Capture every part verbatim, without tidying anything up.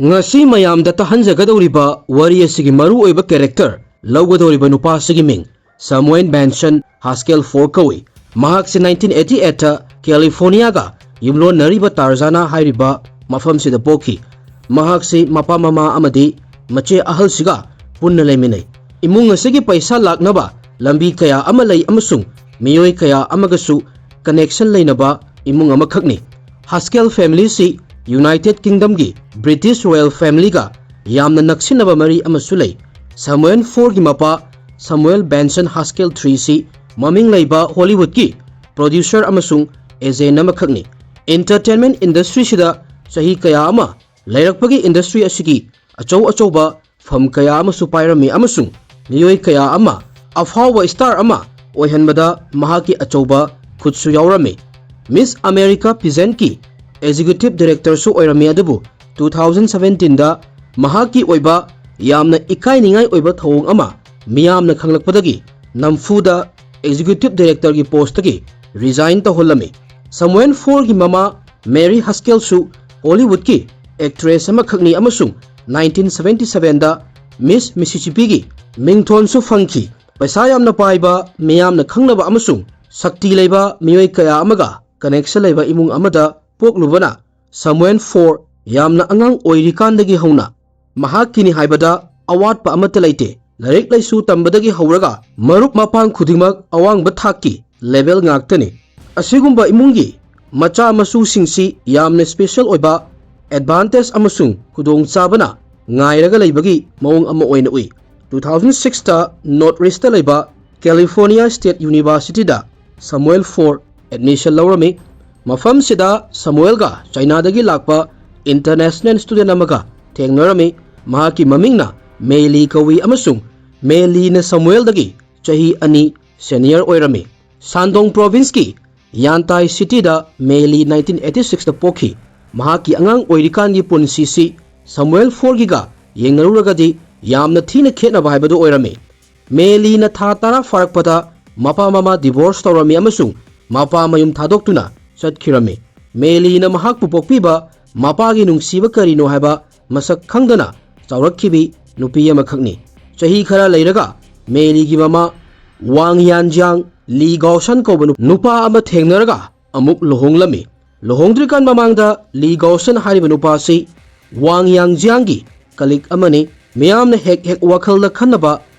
ꯉꯁꯤ ꯃꯌꯥꯝꯗ ꯇꯥꯍꯟꯖꯒꯗꯧꯔꯤꯕ ꯋꯥꯔꯤ ꯑꯁꯤꯒꯤ ꯃꯔꯨꯑꯣꯏꯕ ꯀꯦꯔꯦꯛꯇꯔ ꯂꯧꯒꯗꯧꯔꯤꯕ ꯅꯨꯄꯥ ꯑꯁꯤꯒꯤ ꯃꯤꯡ ꯁꯥꯃꯨꯑꯦꯜ ꯕꯦꯟꯁꯟ ꯍꯥꯁꯀꯦꯜ ꯐꯣꯔ ꯀꯧꯏ꯫ ꯃꯍꯥꯛꯁꯤ ꯅꯥꯏꯟꯇꯤꯟ ꯑꯩꯠꯇꯤ ꯑꯩꯠꯇ ꯀꯦꯂꯤꯐꯣꯔꯅꯤꯌꯥꯒ ꯌꯨꯝꯂꯣꯟꯅꯔꯤꯕ ꯇꯥꯔꯖꯥꯅꯥ ꯍꯥꯏꯔꯤꯕ ꯃꯐꯝꯁꯤꯗ ꯄꯣꯛꯈꯤ꯫ ꯃꯍꯥꯛꯁꯤ ꯃꯄꯥ ꯃꯃꯥ ꯑꯃꯗꯤ ꯃꯆꯦ ꯑꯍꯜꯁꯤꯒ ꯄꯨꯟꯅ ꯂꯩꯃꯤꯟꯅꯩ꯫ ꯏꯃꯨꯡ ꯑꯁꯤꯒꯤ ꯄꯩꯁꯥ ꯂꯥꯛꯅꯕ ꯂꯝꯕꯤ ꯀꯌꯥ ꯑꯃ ꯂꯩ ꯑꯃꯁꯨꯡ ꯃꯤꯑꯣꯏ ꯀꯌꯥ ꯑꯃꯒꯁꯨ ꯀꯅꯦꯛꯁꯟ ꯂꯩꯅꯕ ꯏꯃꯨꯡ ꯑꯃꯈꯛꯅꯤ꯫ ꯍꯥꯁꯀꯦꯜ ꯐꯦꯃꯤꯂꯤꯁꯤ ꯌꯨꯅꯥꯏꯇꯦꯗ ꯀꯤꯡꯗꯝꯒꯤ ꯕ꯭ꯔꯤꯇꯤꯁ ꯔꯣꯌꯦꯜ ꯐꯦꯃꯤꯂꯤꯒ ꯌꯥꯝꯅ ꯅꯛꯁꯤꯟꯅꯕ ꯃꯔꯤ ꯑꯃꯁꯨ ꯂꯩ꯫ ꯁꯥꯃꯨꯑꯦꯜ ꯐꯣꯔꯒꯤ ꯃꯄꯥ ꯁꯥꯃꯨꯑꯦꯜ ꯕꯦꯟꯁꯟ ꯍꯥꯁꯀꯦꯜ ꯊ꯭ꯔꯤꯁꯤ ꯃꯃꯤꯡ ꯂꯩꯕ ꯍꯣꯂꯤꯋꯨꯗꯀꯤ ꯄ꯭ꯔꯣꯗ꯭ꯌꯨꯁꯔ ꯑꯃꯁꯨꯡ ꯑꯦꯖꯦꯟ ꯑꯃꯈꯛꯅꯤ꯫ ꯏꯟꯇꯔꯇꯦꯟꯃꯦꯟ ꯏꯟꯗꯁꯇ꯭ꯔꯤꯁꯤꯗ ꯆꯍꯤ ꯀꯌꯥ ꯑꯃ ꯂꯩꯔꯛꯄꯒꯤ ꯏꯟꯗꯁꯇ꯭ꯔꯤ ꯑꯁꯤꯒꯤ ꯑꯆꯧ ꯑꯆꯧꯕ ꯐꯝ ꯀꯌꯥ ꯑꯃꯁꯨ ꯄꯥꯏꯔꯝꯃꯤ ꯑꯃꯁꯨꯡ ꯃꯤꯑꯣꯏ ꯀꯌꯥ ꯑꯃ ꯑꯐꯥꯎꯕ ꯁ꯭ꯇꯥꯔ ꯑꯃ ꯑꯣꯏꯍꯟꯕꯗ ꯃꯍꯥꯛꯀꯤ ꯑꯆꯧꯕ ꯈꯨꯠꯁꯨ ꯌꯥꯎꯔꯝꯃꯤ꯫ ꯃꯤꯁ ꯑꯃꯦꯔꯤꯀꯥ ꯄꯤꯖꯦꯟꯠꯀꯤ ꯑꯦꯛꯖꯤꯀ꯭ꯌꯨꯇꯤꯕ ꯗꯤꯔꯦꯛꯇꯔꯁꯨ ꯑꯣꯏꯔꯝꯃꯤ, ꯑꯗꯨꯕꯨ ꯇꯨ ꯊꯥꯎꯖꯟ ꯁꯕꯦꯟꯇꯤꯟꯗ ꯃꯍꯥꯛꯀꯤ ꯑꯣꯏꯕ ꯌꯥꯝꯅ ꯏꯀꯥꯏꯅꯤꯡꯉꯥꯏ ꯑꯣꯏꯕ ꯊꯧꯑꯣꯡ ꯑꯃ ꯃꯤꯌꯥꯝꯅ ꯈꯪꯂꯛꯄꯗꯒꯤ ꯅꯝꯐꯨꯗ ꯑꯦꯛꯖꯤꯀ꯭ꯌꯨꯇꯤꯕ ꯗꯤꯔꯦꯛꯇꯔꯒꯤ ꯄꯣꯁꯇꯒꯤ ꯔꯤꯖꯥꯏꯟ ꯇꯧꯍꯜꯂꯝꯃꯤ꯫ ꯁꯥꯃꯨꯑꯦꯜ ꯐꯣꯔꯒꯤ ꯃꯃꯥ ꯃꯦꯔꯤ ꯍꯁꯀꯦꯜꯁꯨ ꯍꯣꯂꯤꯋꯨꯗꯀꯤ ꯑꯦꯛꯇ꯭ꯔꯦꯁ ꯑꯃꯈꯛꯅꯤ ꯑꯃꯁꯨꯡ ꯅꯥꯏꯟꯇꯤꯟ ꯁꯕꯦꯟꯇꯤ ꯁꯕꯦꯟꯗ ꯃꯤꯁ ꯃꯤꯁꯤꯁꯤꯄꯤꯒꯤ ꯃꯤꯡꯊꯣꯟꯁꯨ ꯐꯪꯈꯤ꯫ ꯄꯩꯁꯥ ꯌꯥꯝꯅ ꯄꯥꯏꯕ, ꯃꯤꯌꯥꯝꯅ ꯈꯪꯅꯕ ꯑꯃꯁꯨꯡ ꯁꯛꯇꯤ ꯂꯩꯕ ꯃꯤꯑꯣꯏ ꯀꯌꯥ ꯑꯃꯒ ꯀꯅꯦꯛꯁꯟ ꯂꯩꯕ ꯏꯃꯨꯡ ꯑꯃꯗ ꯄꯣꯛꯂꯨꯕꯅ ꯁꯥꯃꯨꯑꯦꯜ ꯐꯣꯔ ꯌꯥꯝꯅ ꯑꯉꯥꯡ ꯑꯣꯏꯔꯤꯀꯥꯟꯗꯒꯤ ꯍꯧꯅ ꯃꯍꯥꯛꯀꯤꯅꯤ ꯍꯥꯏꯕꯗ ꯑꯋꯥꯠꯄ ꯑꯃꯠꯇ ꯂꯩꯇꯦ꯫ ꯂꯥꯏꯔꯤꯛ ꯂꯥꯏꯁꯨ ꯇꯝꯕꯗꯒꯤ ꯍꯧꯔꯒ ꯃꯔꯨꯞ ꯃꯄꯥꯡ ꯈꯨꯗꯤꯡꯃꯛ ꯑꯋꯥꯡꯕ ꯊꯥꯛꯀꯤ ꯂꯦꯚꯦꯜ ꯉꯥꯛꯇꯅꯤ꯫ ꯑꯁꯤꯒꯨꯝꯕ ꯏꯃꯨꯡꯒꯤ ꯃꯆꯥ ꯃꯁꯨꯁꯤꯡꯁꯤ ꯌꯥꯝꯅ ꯁ꯭ꯄꯦꯁꯦꯜ ꯑꯣꯏꯕ ꯑꯦꯗꯚꯥꯟꯇꯦꯖ ꯑꯃꯁꯨꯡ ꯈꯨꯗꯣꯡꯆꯥꯕꯅ ꯉꯥꯏꯔꯒ ꯂꯩꯕꯒꯤ ꯃꯑꯣꯡ ꯑꯃ ꯑꯣꯏꯅ ꯎꯏ꯫ ꯇꯨ ꯊꯥꯎꯖꯟ ꯁꯤꯛꯁꯇ ꯅꯣꯔꯠ ꯏꯁꯇ ꯂꯩꯕ ꯀꯦꯂꯤꯐꯣꯔꯅꯤꯌꯥ ꯁ꯭ꯇꯦꯠ ꯌꯨꯅꯤꯚꯔꯁꯤꯇꯤꯗ ꯁꯥꯃꯨꯑꯦꯜ ꯐꯣꯔ ꯑꯦꯗꯃꯤꯁꯟ ꯂꯧꯔꯝꯃꯤ꯫ ꯃꯐꯝꯁꯤꯗ ꯁꯥꯃꯨꯑꯦꯜꯒ ꯆꯥꯏꯅꯥꯗꯒꯤ ꯂꯥꯛꯄ ꯏꯟꯇꯔꯅꯦꯁꯅꯦꯜ ꯁ꯭ꯇꯨꯗꯦꯟꯠ ꯑꯃꯒ ꯊꯦꯡꯅꯔꯝꯃꯤ꯫ ꯃꯍꯥꯛꯀꯤ ꯃꯃꯤꯡꯅ ꯃꯦ ꯂꯤ ꯀꯧꯏ ꯑꯃꯁꯨꯡ ꯃꯦ ꯂꯤꯅ ꯁꯥꯃꯨꯑꯦꯜꯗꯒꯤ ꯆꯍꯤ ꯑꯅꯤ ꯁꯦꯅꯤꯌꯔ ꯑꯣꯏꯔꯝꯃꯤ꯫ ꯁꯥꯟꯗꯣꯡ ꯄ꯭ꯔꯣꯚꯤꯟꯁꯀꯤ ꯌꯥꯟꯇꯥꯏ ꯁꯤꯇꯤꯗ ꯃꯦ ꯂꯤ ꯅꯥꯏꯟꯇꯤꯟ ꯑꯩꯠꯇꯤ ꯁꯤꯛꯁꯇ ꯄꯣꯛꯈꯤ꯫ ꯃꯍꯥꯛꯀꯤ ꯑꯉꯥꯡ ꯑꯣꯏꯔꯤꯀꯥꯟꯒꯤ ꯄꯨꯟꯁꯤꯁꯤ ꯁꯥꯃꯨꯑꯦꯜ ꯐꯣꯔꯒꯤꯒ ꯌꯦꯡꯅꯔꯨꯔꯒꯗꯤ ꯌꯥꯝꯅ ꯊꯤꯅ ꯈꯦꯠꯅꯕ ꯍꯥꯏꯕꯗꯨ ꯑꯣꯏꯔꯝꯃꯤ꯫ ꯃꯦ ꯂꯤꯅ ꯊꯥ ꯇꯔꯥ ꯐꯥꯔꯛꯄꯗ ꯃꯄꯥ ꯃꯃꯥ ꯗꯤꯚꯣꯔꯁ ꯇꯧꯔꯝꯃꯤ ꯑꯃꯁꯨꯡ ꯃꯄꯥ ꯃꯌꯨꯝ ꯊꯥꯗꯣꯛꯇꯨꯅ ꯆꯠꯈꯤꯔꯝꯃꯤ꯫ ꯃꯦ ꯂꯤꯅ ꯃꯍꯥꯛꯄꯨ ꯄꯣꯛꯄꯤꯕ ꯃꯄꯥꯒꯤ ꯅꯨꯡꯁꯤꯕ ꯀꯔꯤꯅꯣ ꯍꯥꯏꯕ ꯃꯁꯛ ꯈꯪꯗꯅ ꯆꯥꯎꯔꯛꯈꯤꯕꯤ ꯅꯨꯄꯤ ꯑꯃꯈꯛꯅꯤ꯫ ꯆꯍꯤ ꯈꯔ ꯂꯩꯔꯒ ꯃꯦꯂꯤꯒꯤ ꯃꯃꯥ ꯋꯥꯡ ꯌꯥꯟꯖꯤꯌꯥꯡ ꯂꯤ ꯒꯥꯎꯁꯟ ꯀꯧꯕ ꯅꯨ-, ꯅꯨꯄꯥ ꯑꯃ ꯊꯦꯡꯅꯔꯒ ꯑꯃꯨꯛ ꯂꯨꯍꯣꯡꯂꯝꯃꯤ꯫ ꯂꯨꯍꯣꯡꯗ꯭ꯔꯤꯀꯥꯟ ꯃꯃꯥꯡꯗ ꯂꯤ ꯒꯥꯎꯁꯟ ꯍꯥꯏꯔꯤꯕ ꯅꯨꯄꯥ ꯑꯁꯤ ꯋꯥꯡ ꯌꯥꯡꯖꯤꯌꯥꯡꯒꯤ colleague ꯑꯃꯅꯤ꯫ ꯃꯤꯌꯥꯝꯅ ꯍꯦꯛ ꯍꯦꯛ ꯋꯥꯈꯜꯗ ꯈꯟꯅꯕ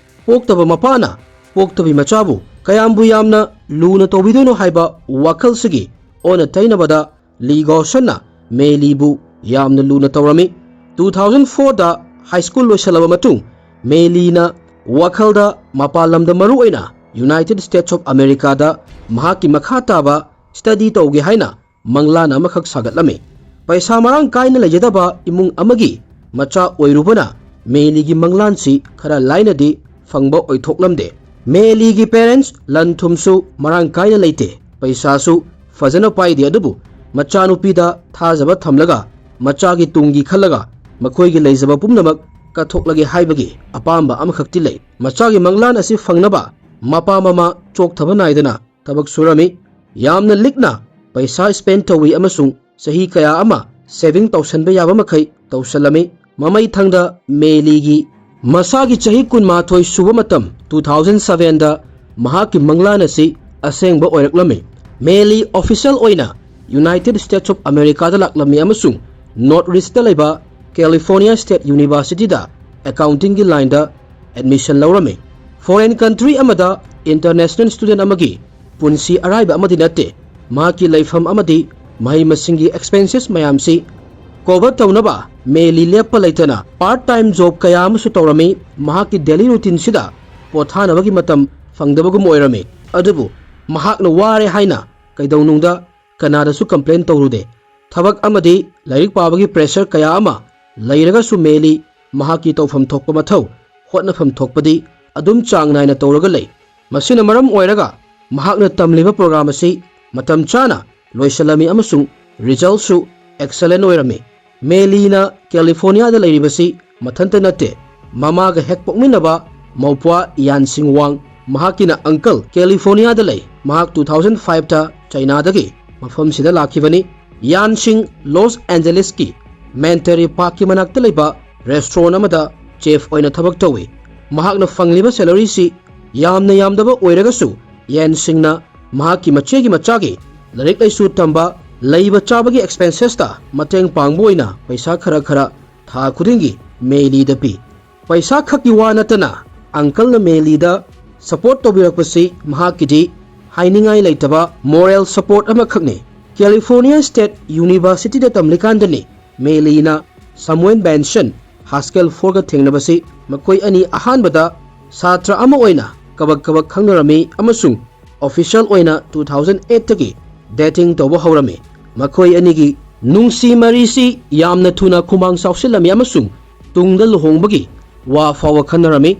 ꯄꯣꯛꯇꯕ ꯃꯄꯥꯅ ꯄꯣꯛꯇꯕꯤ ꯃꯆꯥꯕꯨ ꯀꯌꯥꯝꯕꯨ ꯌꯥꯝꯅ ꯂꯨꯅ ꯇꯧꯕꯤꯗꯣꯏꯅꯣ ꯍꯥꯏꯕ ꯋꯥꯈꯜꯁꯤꯒꯤ ꯑꯣꯟꯅ ꯇꯩꯅꯕꯗ ꯂꯤ ꯒꯥꯎꯁꯟꯅ ꯃꯦꯂꯤꯕꯨ ꯌꯥꯝꯅ ꯂꯨꯅ ꯇꯧꯔꯝꯃꯤ꯫ Two thousand fourꯗ high school ꯂꯣꯏꯁꯤꯜꯂꯕ ꯃꯇꯨꯡ ꯃꯦꯂꯤꯅ ꯋꯥꯈꯜꯗ ꯃꯄꯥꯟ ꯂꯝꯗ, ꯃꯔꯨꯑꯣꯏꯅ United States of Americaꯗ ꯃꯍꯥꯛꯀꯤ ꯃꯈꯥ ꯇꯥꯕ study ꯇꯧꯒꯦ ꯍꯥꯏꯅ ꯃꯪꯂꯥꯟ ꯑꯃꯈꯛ ꯁꯥꯒꯠꯂꯝꯃꯤ꯫ ꯄꯩꯁꯥ ꯃꯔꯥꯡ ꯀꯥꯏꯅ ꯂꯩꯖꯗꯕ ꯏꯃꯨꯡ ꯑꯃꯒꯤ ꯃꯆꯥ ꯑꯣꯏꯔꯨꯕꯅ ꯃꯦꯂꯤꯒꯤ ꯃꯪꯂꯥꯟꯁꯤ ꯈꯔ ꯂꯥꯏꯅꯗꯤ ꯐꯪꯕ ꯑꯣꯏꯊꯣꯛꯂꯝꯗꯦ꯫ ꯃꯦꯂꯤꯒꯤ parents ꯂꯟ ꯊꯨꯝꯁꯨ ꯃꯔꯥꯡ ꯀꯥꯏꯅ ꯂꯩꯇꯦ, ꯄꯩꯁꯥꯁꯨ ꯐꯖꯅ ꯄꯥꯏꯗꯦ, ꯑꯗꯨꯕꯨ ꯃꯆꯥꯅꯨꯄꯤꯗ ꯊꯥꯖꯕ ꯊꯝꯂꯒ ꯃꯆꯥꯒꯤ ꯇꯨꯡꯒꯤ ꯈꯜꯂꯒ ꯃꯈꯣꯏꯒꯤ ꯂꯩꯖꯕ ꯄꯨꯝꯅꯃꯛ ꯀꯠꯊꯣꯛꯂꯒꯦ ꯍꯥꯏꯕꯒꯤ ꯑꯄꯥꯝꯕ ꯑꯃꯈꯛꯇꯤ ꯂꯩ꯫ ꯃꯆꯥꯒꯤ ꯃꯪꯂꯥꯟ ꯑꯁꯤ ꯐꯪꯅꯕ ꯃꯄꯥ ꯃꯃꯥ ꯆꯣꯛꯊꯕ ꯅꯥꯏꯗꯅ ꯊꯕꯛ ꯁꯨꯔꯝꯃꯤ꯫ ꯌꯥꯝꯅ ꯂꯤꯛꯅ ꯄꯩꯁꯥ spend ꯇꯧꯏ ꯑꯃꯁꯨꯡ ꯆꯍꯤ ꯀꯌꯥ ꯑꯃ saving ꯇꯧꯁꯟꯕ ꯌꯥꯕ ꯃꯈꯩ ꯇꯧꯁꯜꯂꯝꯃꯤ꯫ ꯃꯃꯩ ꯊꯪꯗ ꯃꯦꯂꯤꯒꯤ ꯃꯁꯥꯒꯤ ꯆꯍꯤ ꯀꯨꯟꯃꯥꯊꯣꯏ ꯁꯨꯕ ꯃꯇꯝ two thousand sevenꯗ ꯃꯍꯥꯛꯀꯤ ꯃꯪꯂꯥꯟ ꯑꯁꯤ ꯑꯁꯦꯡꯕ ꯑꯣꯏꯔꯛꯂꯝꯃꯤ꯫ ꯃꯦꯂꯤ official ꯑꯣꯏꯅ United States of Americaꯗ ꯂꯥꯛꯂꯝꯃꯤ ꯑꯃꯁꯨꯡ North Ridgeꯇ ꯂꯩꯕ California State Universityꯗ accountingꯒꯤ lineꯗ admission ꯂꯧꯔꯝꯃꯤ꯫ Foreign country ꯑꯃꯗ international student ꯑꯃꯒꯤ ꯄꯨꯟꯁꯤ ꯑꯔꯥꯏꯕ ꯑꯃꯗꯤ ꯅꯠꯇꯦ꯫ ꯃꯍꯥꯛꯀꯤ ꯂꯩꯐꯝ ꯑꯃꯗꯤ ꯃꯍꯩ ꯃꯁꯤꯡꯒꯤ expenses ꯃꯌꯥꯝꯁꯤ cover ꯇꯧꯅꯕ ꯃꯦꯂꯤ ꯂꯦꯞꯄ ꯂꯩꯇꯅ part time job ꯀꯌꯥ ꯑꯃꯁꯨ ꯇꯧꯔꯝꯃꯤ꯫ ꯃꯍꯥꯛꯀꯤ daily routineꯁꯤꯗ ꯄꯣꯊꯥꯅꯕꯒꯤ ꯃꯇꯝ ꯐꯪꯗꯕꯒꯨꯝ ꯑꯣꯏꯔꯝꯃꯤ꯫ ꯑꯗꯨꯕꯨ ꯃꯍꯥꯛꯅ ꯋꯥꯔꯦ ꯍꯥꯏꯅ ꯀꯩꯗꯧꯅꯨꯡꯗ ꯀꯅꯥꯗꯁꯨ complain ꯇꯧꯔꯨꯗꯦ꯫ ꯊꯕꯛ ꯑꯃꯗꯤ ꯂꯥꯏꯔꯤꯛ ꯄꯥꯕꯒꯤ pressure ꯀꯌꯥ ꯑꯃ ꯂꯩꯔꯒꯁꯨ ꯃꯦꯂꯤ ꯃꯍꯥꯛꯀꯤ ꯇꯧꯐꯝ ꯊꯣꯛꯄ ꯃꯊꯧ, ꯍꯣꯠꯅꯐꯝ ꯊꯣꯛꯄꯗꯤ ꯑꯗꯨꯝ ꯆꯥꯡ ꯅꯥꯏꯅ ꯇꯧꯔꯒ ꯂꯩ꯫ ꯃꯁꯤꯅ ꯃꯔꯝ ꯑꯣꯏꯔꯒ ꯃꯍꯥꯛꯅ ꯇꯝꯂꯤꯕ program ꯑꯁꯤ ꯃꯇꯝ ꯆꯥꯅ ꯂꯣꯏꯁꯤꯜꯂꯝꯃꯤ ꯑꯃꯁꯨꯡ resultꯁꯨ excellent ꯑꯣꯏꯔꯝꯃꯤ꯫ ꯃꯦꯂꯤꯅ Californiaꯗ ꯂꯩꯔꯤꯕꯁꯤ ꯃꯊꯟꯇ ꯅꯠꯇꯦ꯫ ꯃꯃꯥꯒ ꯍꯦꯛ ꯄꯣꯛꯃꯤꯟꯅꯕ ꯃꯧꯄ꯭ꯋꯥ ꯌꯥꯟꯁꯤꯡ ꯋꯥꯡ, ꯃꯍꯥꯛꯀꯤꯅ uncle, Californiaꯗ ꯂꯩ꯫ ꯃꯍꯥꯛ two thousand fiveꯇ Chinaꯗꯒꯤ ꯃꯐꯝꯁꯤꯗ ꯂꯥꯛꯈꯤꯕꯅꯤ꯫ ꯌꯥꯟꯁꯤꯡ Los Angelesꯀꯤ ꯃꯦꯟꯇꯦꯔꯤ ꯄꯥꯔꯛꯀꯤ ꯃꯅꯥꯛꯇ ꯂꯩꯕ ꯔꯦꯁꯇꯨꯔꯦꯟ ꯑꯃꯗ ꯆꯦꯐ ꯑꯣꯏꯅ ꯊꯕꯛ ꯇꯧꯏ꯫ ꯃꯍꯥꯛꯅ ꯐꯪꯂꯤꯕ ꯁꯦꯂꯔꯤꯁꯤ ꯌꯥꯝꯅ ꯌꯥꯝꯗꯕ ꯑꯣꯏꯔꯒꯁꯨ, ꯌꯦꯟꯁꯤꯡꯅ ꯃꯍꯥꯛꯀꯤ ꯃꯆꯦꯒꯤ ꯃꯆꯥꯒꯤ ꯂꯥꯏꯔꯤꯛ ꯂꯥꯏꯁꯨ ꯇꯝꯕ, ꯂꯩꯕ ꯆꯥꯕꯒꯤ ꯑꯦꯛꯁꯄꯦꯟꯁꯦꯁꯇ ꯃꯇꯦꯡ ꯄꯥꯡꯕ ꯑꯣꯏꯅ ꯄꯩꯁꯥ ꯈꯔ ꯈꯔ ꯊꯥ ꯈꯨꯗꯤꯡꯒꯤ ꯃꯦꯂꯤꯗ ꯄꯤ꯫ ꯄꯩꯁꯥ ꯈꯛꯀꯤ ꯋꯥ ꯅꯠꯇꯅ, ꯑꯪꯀꯜꯅ ꯃꯦꯂꯤꯗ ꯁꯄꯣꯔꯠ ꯇꯧꯕꯤꯔꯛꯄꯁꯤ ꯃꯍꯥꯛꯀꯤꯗꯤ ꯍꯥꯏꯅꯤꯡꯉꯥꯏ ꯂꯩꯇꯕ ꯃꯣꯔꯦꯜ ꯁꯄꯣꯔꯠ ꯑꯃꯈꯛꯅꯤ꯫ ꯀꯦꯂꯤꯐꯣꯔꯅꯤꯌꯥ ꯁ꯭ꯇꯦꯠ ꯌꯨꯅꯤꯚꯔꯁꯤꯇꯤꯗ ꯇꯝꯂꯤꯀꯥꯟꯗꯅꯤ ꯃꯦꯂꯤꯅ ꯁꯃꯨꯑꯦꯜ ꯕꯦꯟꯁꯟ, ꯍꯥꯁꯀꯦꯜ ꯐꯣꯔꯒ ꯊꯦꯡꯅꯕꯁꯤ꯫ ꯃꯈꯣꯏ ꯑꯅꯤ ꯑꯍꯥꯟꯕꯗ ꯁꯥꯇ꯭ꯔ ꯑꯃ ꯑꯣꯏꯅ ꯀꯕꯛ ꯀꯕꯛ ꯈꯪꯅꯔꯝꯃꯤ ꯑꯃꯁꯨꯡ ꯑꯣꯐꯤꯁꯤꯌꯦꯜ ꯑꯣꯏꯅ ꯇꯨ ꯊꯥꯎꯖꯟ ꯑꯦꯠꯇꯒꯤ ꯗꯦꯇꯤꯡ ꯇꯧꯕ ꯍꯧꯔꯝꯃꯤ꯫ ꯃꯈꯣꯏ ꯑꯅꯤꯒꯤ ꯅꯨꯡꯁꯤ ꯃꯔꯤꯁꯤ ꯌꯥꯝꯅ ꯊꯨꯅ ꯈꯨꯃꯥꯡ ꯆꯥꯎꯁꯤꯜꯂꯝꯃꯤ ꯑꯃꯁꯨꯡ ꯇꯨꯡꯗ ꯂꯨꯍꯣꯡꯕꯒꯤ ꯋꯥ ꯐꯥꯎꯕ ꯈꯟꯅꯔꯝꯃꯤ꯫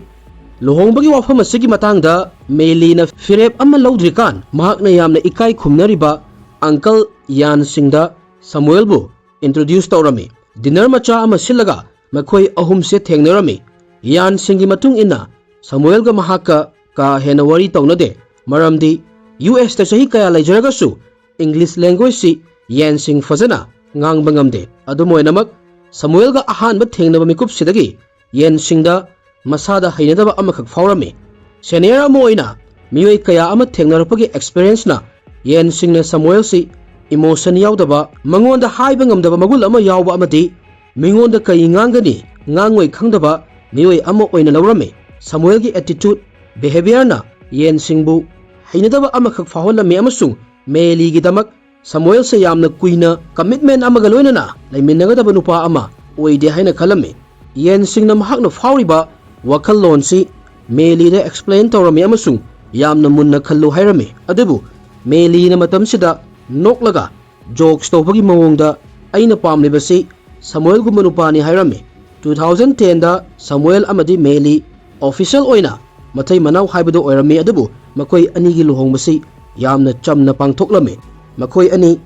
ꯂꯨꯍꯣꯡꯕꯒꯤ ꯋꯥꯐꯝ ꯑꯁꯤꯒꯤ ꯃꯇꯥꯡꯗ ꯃꯦꯂꯤꯅ ꯐꯤꯔꯦꯞ ꯑꯃ ꯂꯧꯗ꯭ꯔꯤꯀꯥꯟ, ꯃꯍꯥꯛꯅ ꯌꯥꯝꯅ ꯏꯀꯥꯏ ꯈꯨꯝꯅꯔꯤꯕ ꯑꯪꯀꯜ ꯌꯥꯟꯁꯤꯡꯗ ꯁꯃꯨꯑꯦꯜꯕꯨ ꯏꯟꯇ꯭ꯔꯣꯗ꯭ꯌꯨꯁ ꯇꯧꯔꯝꯃꯤ꯫ ꯗꯤꯅꯔ ꯃꯆꯥ ꯑꯃ ꯁꯤꯜꯂꯒ ꯃꯈꯣꯏ ꯑꯍꯨꯝꯁꯦ ꯊꯦꯡꯅꯔꯝꯃꯤ꯫ ꯌꯥꯟꯁꯤꯡꯒꯤ ꯃꯇꯨꯡ ꯏꯟꯅ, ꯁꯃꯨꯑꯦꯜꯒ ꯃꯍꯥꯛꯀ ꯀꯥ ꯍꯦꯟꯅ ꯋꯥꯔꯤ ꯇꯧꯅꯗꯦ, ꯃꯔꯝꯗꯤ ꯌꯨ ꯑꯦꯁꯇ ꯆꯍꯤ ꯀꯌꯥ ꯂꯩꯖꯔꯒꯁꯨ ꯏꯪꯂꯤꯁ ꯂꯦꯡꯒ꯭ꯋꯦꯖꯁꯤ ꯌꯦꯟꯁꯤꯡ ꯐꯖꯅ ꯉꯥꯡꯕ ꯉꯝꯗꯦ꯫ ꯑꯗꯨꯝ ꯑꯣꯏꯅꯃꯛ, ꯁꯃꯨꯑꯦꯜꯒ ꯑꯍꯥꯟꯕ ꯊꯦꯡꯅꯕ ꯃꯤꯀꯨꯞꯁꯤꯗꯒꯤ ꯌꯦꯟꯁꯤꯡꯗ ꯃꯁꯥꯗ ꯍꯩꯅꯗꯕ ꯑꯃꯈꯛ ꯐꯥꯎꯔꯝꯃꯤ꯫ ꯁꯦꯅꯤꯌꯔ ꯑꯃ ꯑꯣꯏꯅ ꯃꯤꯑꯣꯏ ꯀꯌꯥ ꯑꯃ ꯊꯦꯡꯅꯔꯛꯄꯒꯤ ꯑꯦꯛꯁꯄꯤꯔꯤꯌꯦꯟꯁꯅ ꯌꯦꯟꯁꯤꯡꯅ ꯁꯃꯨꯑꯦꯜꯁꯤ ꯏꯃꯣꯁꯟ ꯌꯥꯎꯗꯕ, ꯃꯉꯣꯟꯗ ꯍꯥꯏꯕ ꯉꯝꯗꯕ ꯃꯒꯨꯟ ꯑꯃ ꯌꯥꯎꯕ ꯑꯃꯗꯤ ꯃꯤꯉꯣꯟꯗ ꯀꯔꯤ ꯉꯥꯡꯒꯅꯤ ꯉꯥꯡꯉꯣꯏ ꯈꯪꯗꯕ ꯃꯤꯑꯣꯏ ꯑꯃ ꯑꯣꯏꯅ ꯂꯧꯔꯝꯃꯤ꯫ ꯁꯃꯨꯑꯦꯜꯒꯤ ꯑꯦꯇꯤꯇ꯭ꯌꯨꯠ, ꯕꯤꯍꯦꯕꯤꯌꯔꯅ ꯌꯦꯟꯁꯤꯡꯕꯨ ꯍꯩꯅꯗꯕ ꯑꯃꯈꯛ ꯐꯥꯎꯍꯜꯂꯝꯃꯤ ꯑꯃꯁꯨꯡ ꯃꯦꯂꯤꯒꯤꯗꯃꯛ ꯁꯃꯨꯑꯦꯜꯁꯦ ꯌꯥꯝꯅ ꯀꯨꯏꯅ ꯀꯃꯤꯠꯃꯦꯟ ꯑꯃꯒ ꯂꯣꯏꯅꯅ ꯂꯩꯃꯤꯟꯅꯒꯗꯕ ꯅꯨꯄꯥ ꯑꯃ ꯑꯣꯏꯗꯦ ꯍꯥꯏꯅ ꯈꯜꯂꯝꯃꯤ꯫ ꯌꯦꯟꯁꯤꯡꯅ ꯃꯍꯥꯛꯅ ꯐꯥꯎꯔꯤꯕ ꯋꯥꯈꯜꯂꯣꯟꯁꯤ ꯃꯦꯂꯤꯗ ꯑꯦꯛꯁꯄ꯭ꯂꯦꯟ ꯇꯧꯔꯝꯃꯤ ꯑꯃꯁꯨꯡ ꯌꯥꯝꯅ ꯃꯨꯟꯅ ꯈꯜꯂꯨ ꯍꯥꯏꯔꯝꯃꯤ꯫ ꯑꯗꯨꯕꯨ ꯃꯦꯂꯤꯅ ꯃꯇꯝꯁꯤꯗ ꯅꯣꯛꯂꯒ ꯖꯣꯛꯁ ꯇꯧꯕꯒꯤ ꯃꯑꯣꯡꯗ, "ꯑꯩꯅ ꯄꯥꯝꯂꯤꯕꯁꯤ ꯁꯃꯨꯑꯦꯜꯒꯨꯝꯕ ꯅꯨꯄꯥꯅꯤ" ꯍꯥꯏꯔꯝꯃꯤ꯫ ꯇꯨ ꯊꯥꯎꯖꯟ ꯇꯦꯟꯗ ꯁꯃꯨꯑꯦꯜ ꯑꯃꯗꯤ ꯃꯦꯂꯤ ꯑꯣꯐꯤꯁꯤꯌꯦꯜ ꯑꯣꯏꯅ ꯃꯇꯩ ꯃꯅꯥꯎ ꯍꯥꯏꯕꯗꯨ ꯑꯣꯏꯔꯝꯃꯤ, ꯑꯗꯨꯕꯨ ꯃꯈꯣꯏ ꯑꯅꯤꯒꯤ ꯂꯨꯍꯣꯡꯕꯁꯤ ꯌꯥꯝꯅ ꯆꯝꯅ ꯄꯥꯡꯊꯣꯛꯂꯝꯃꯤ꯫ ꯃꯈꯣꯏ ꯑꯅꯤ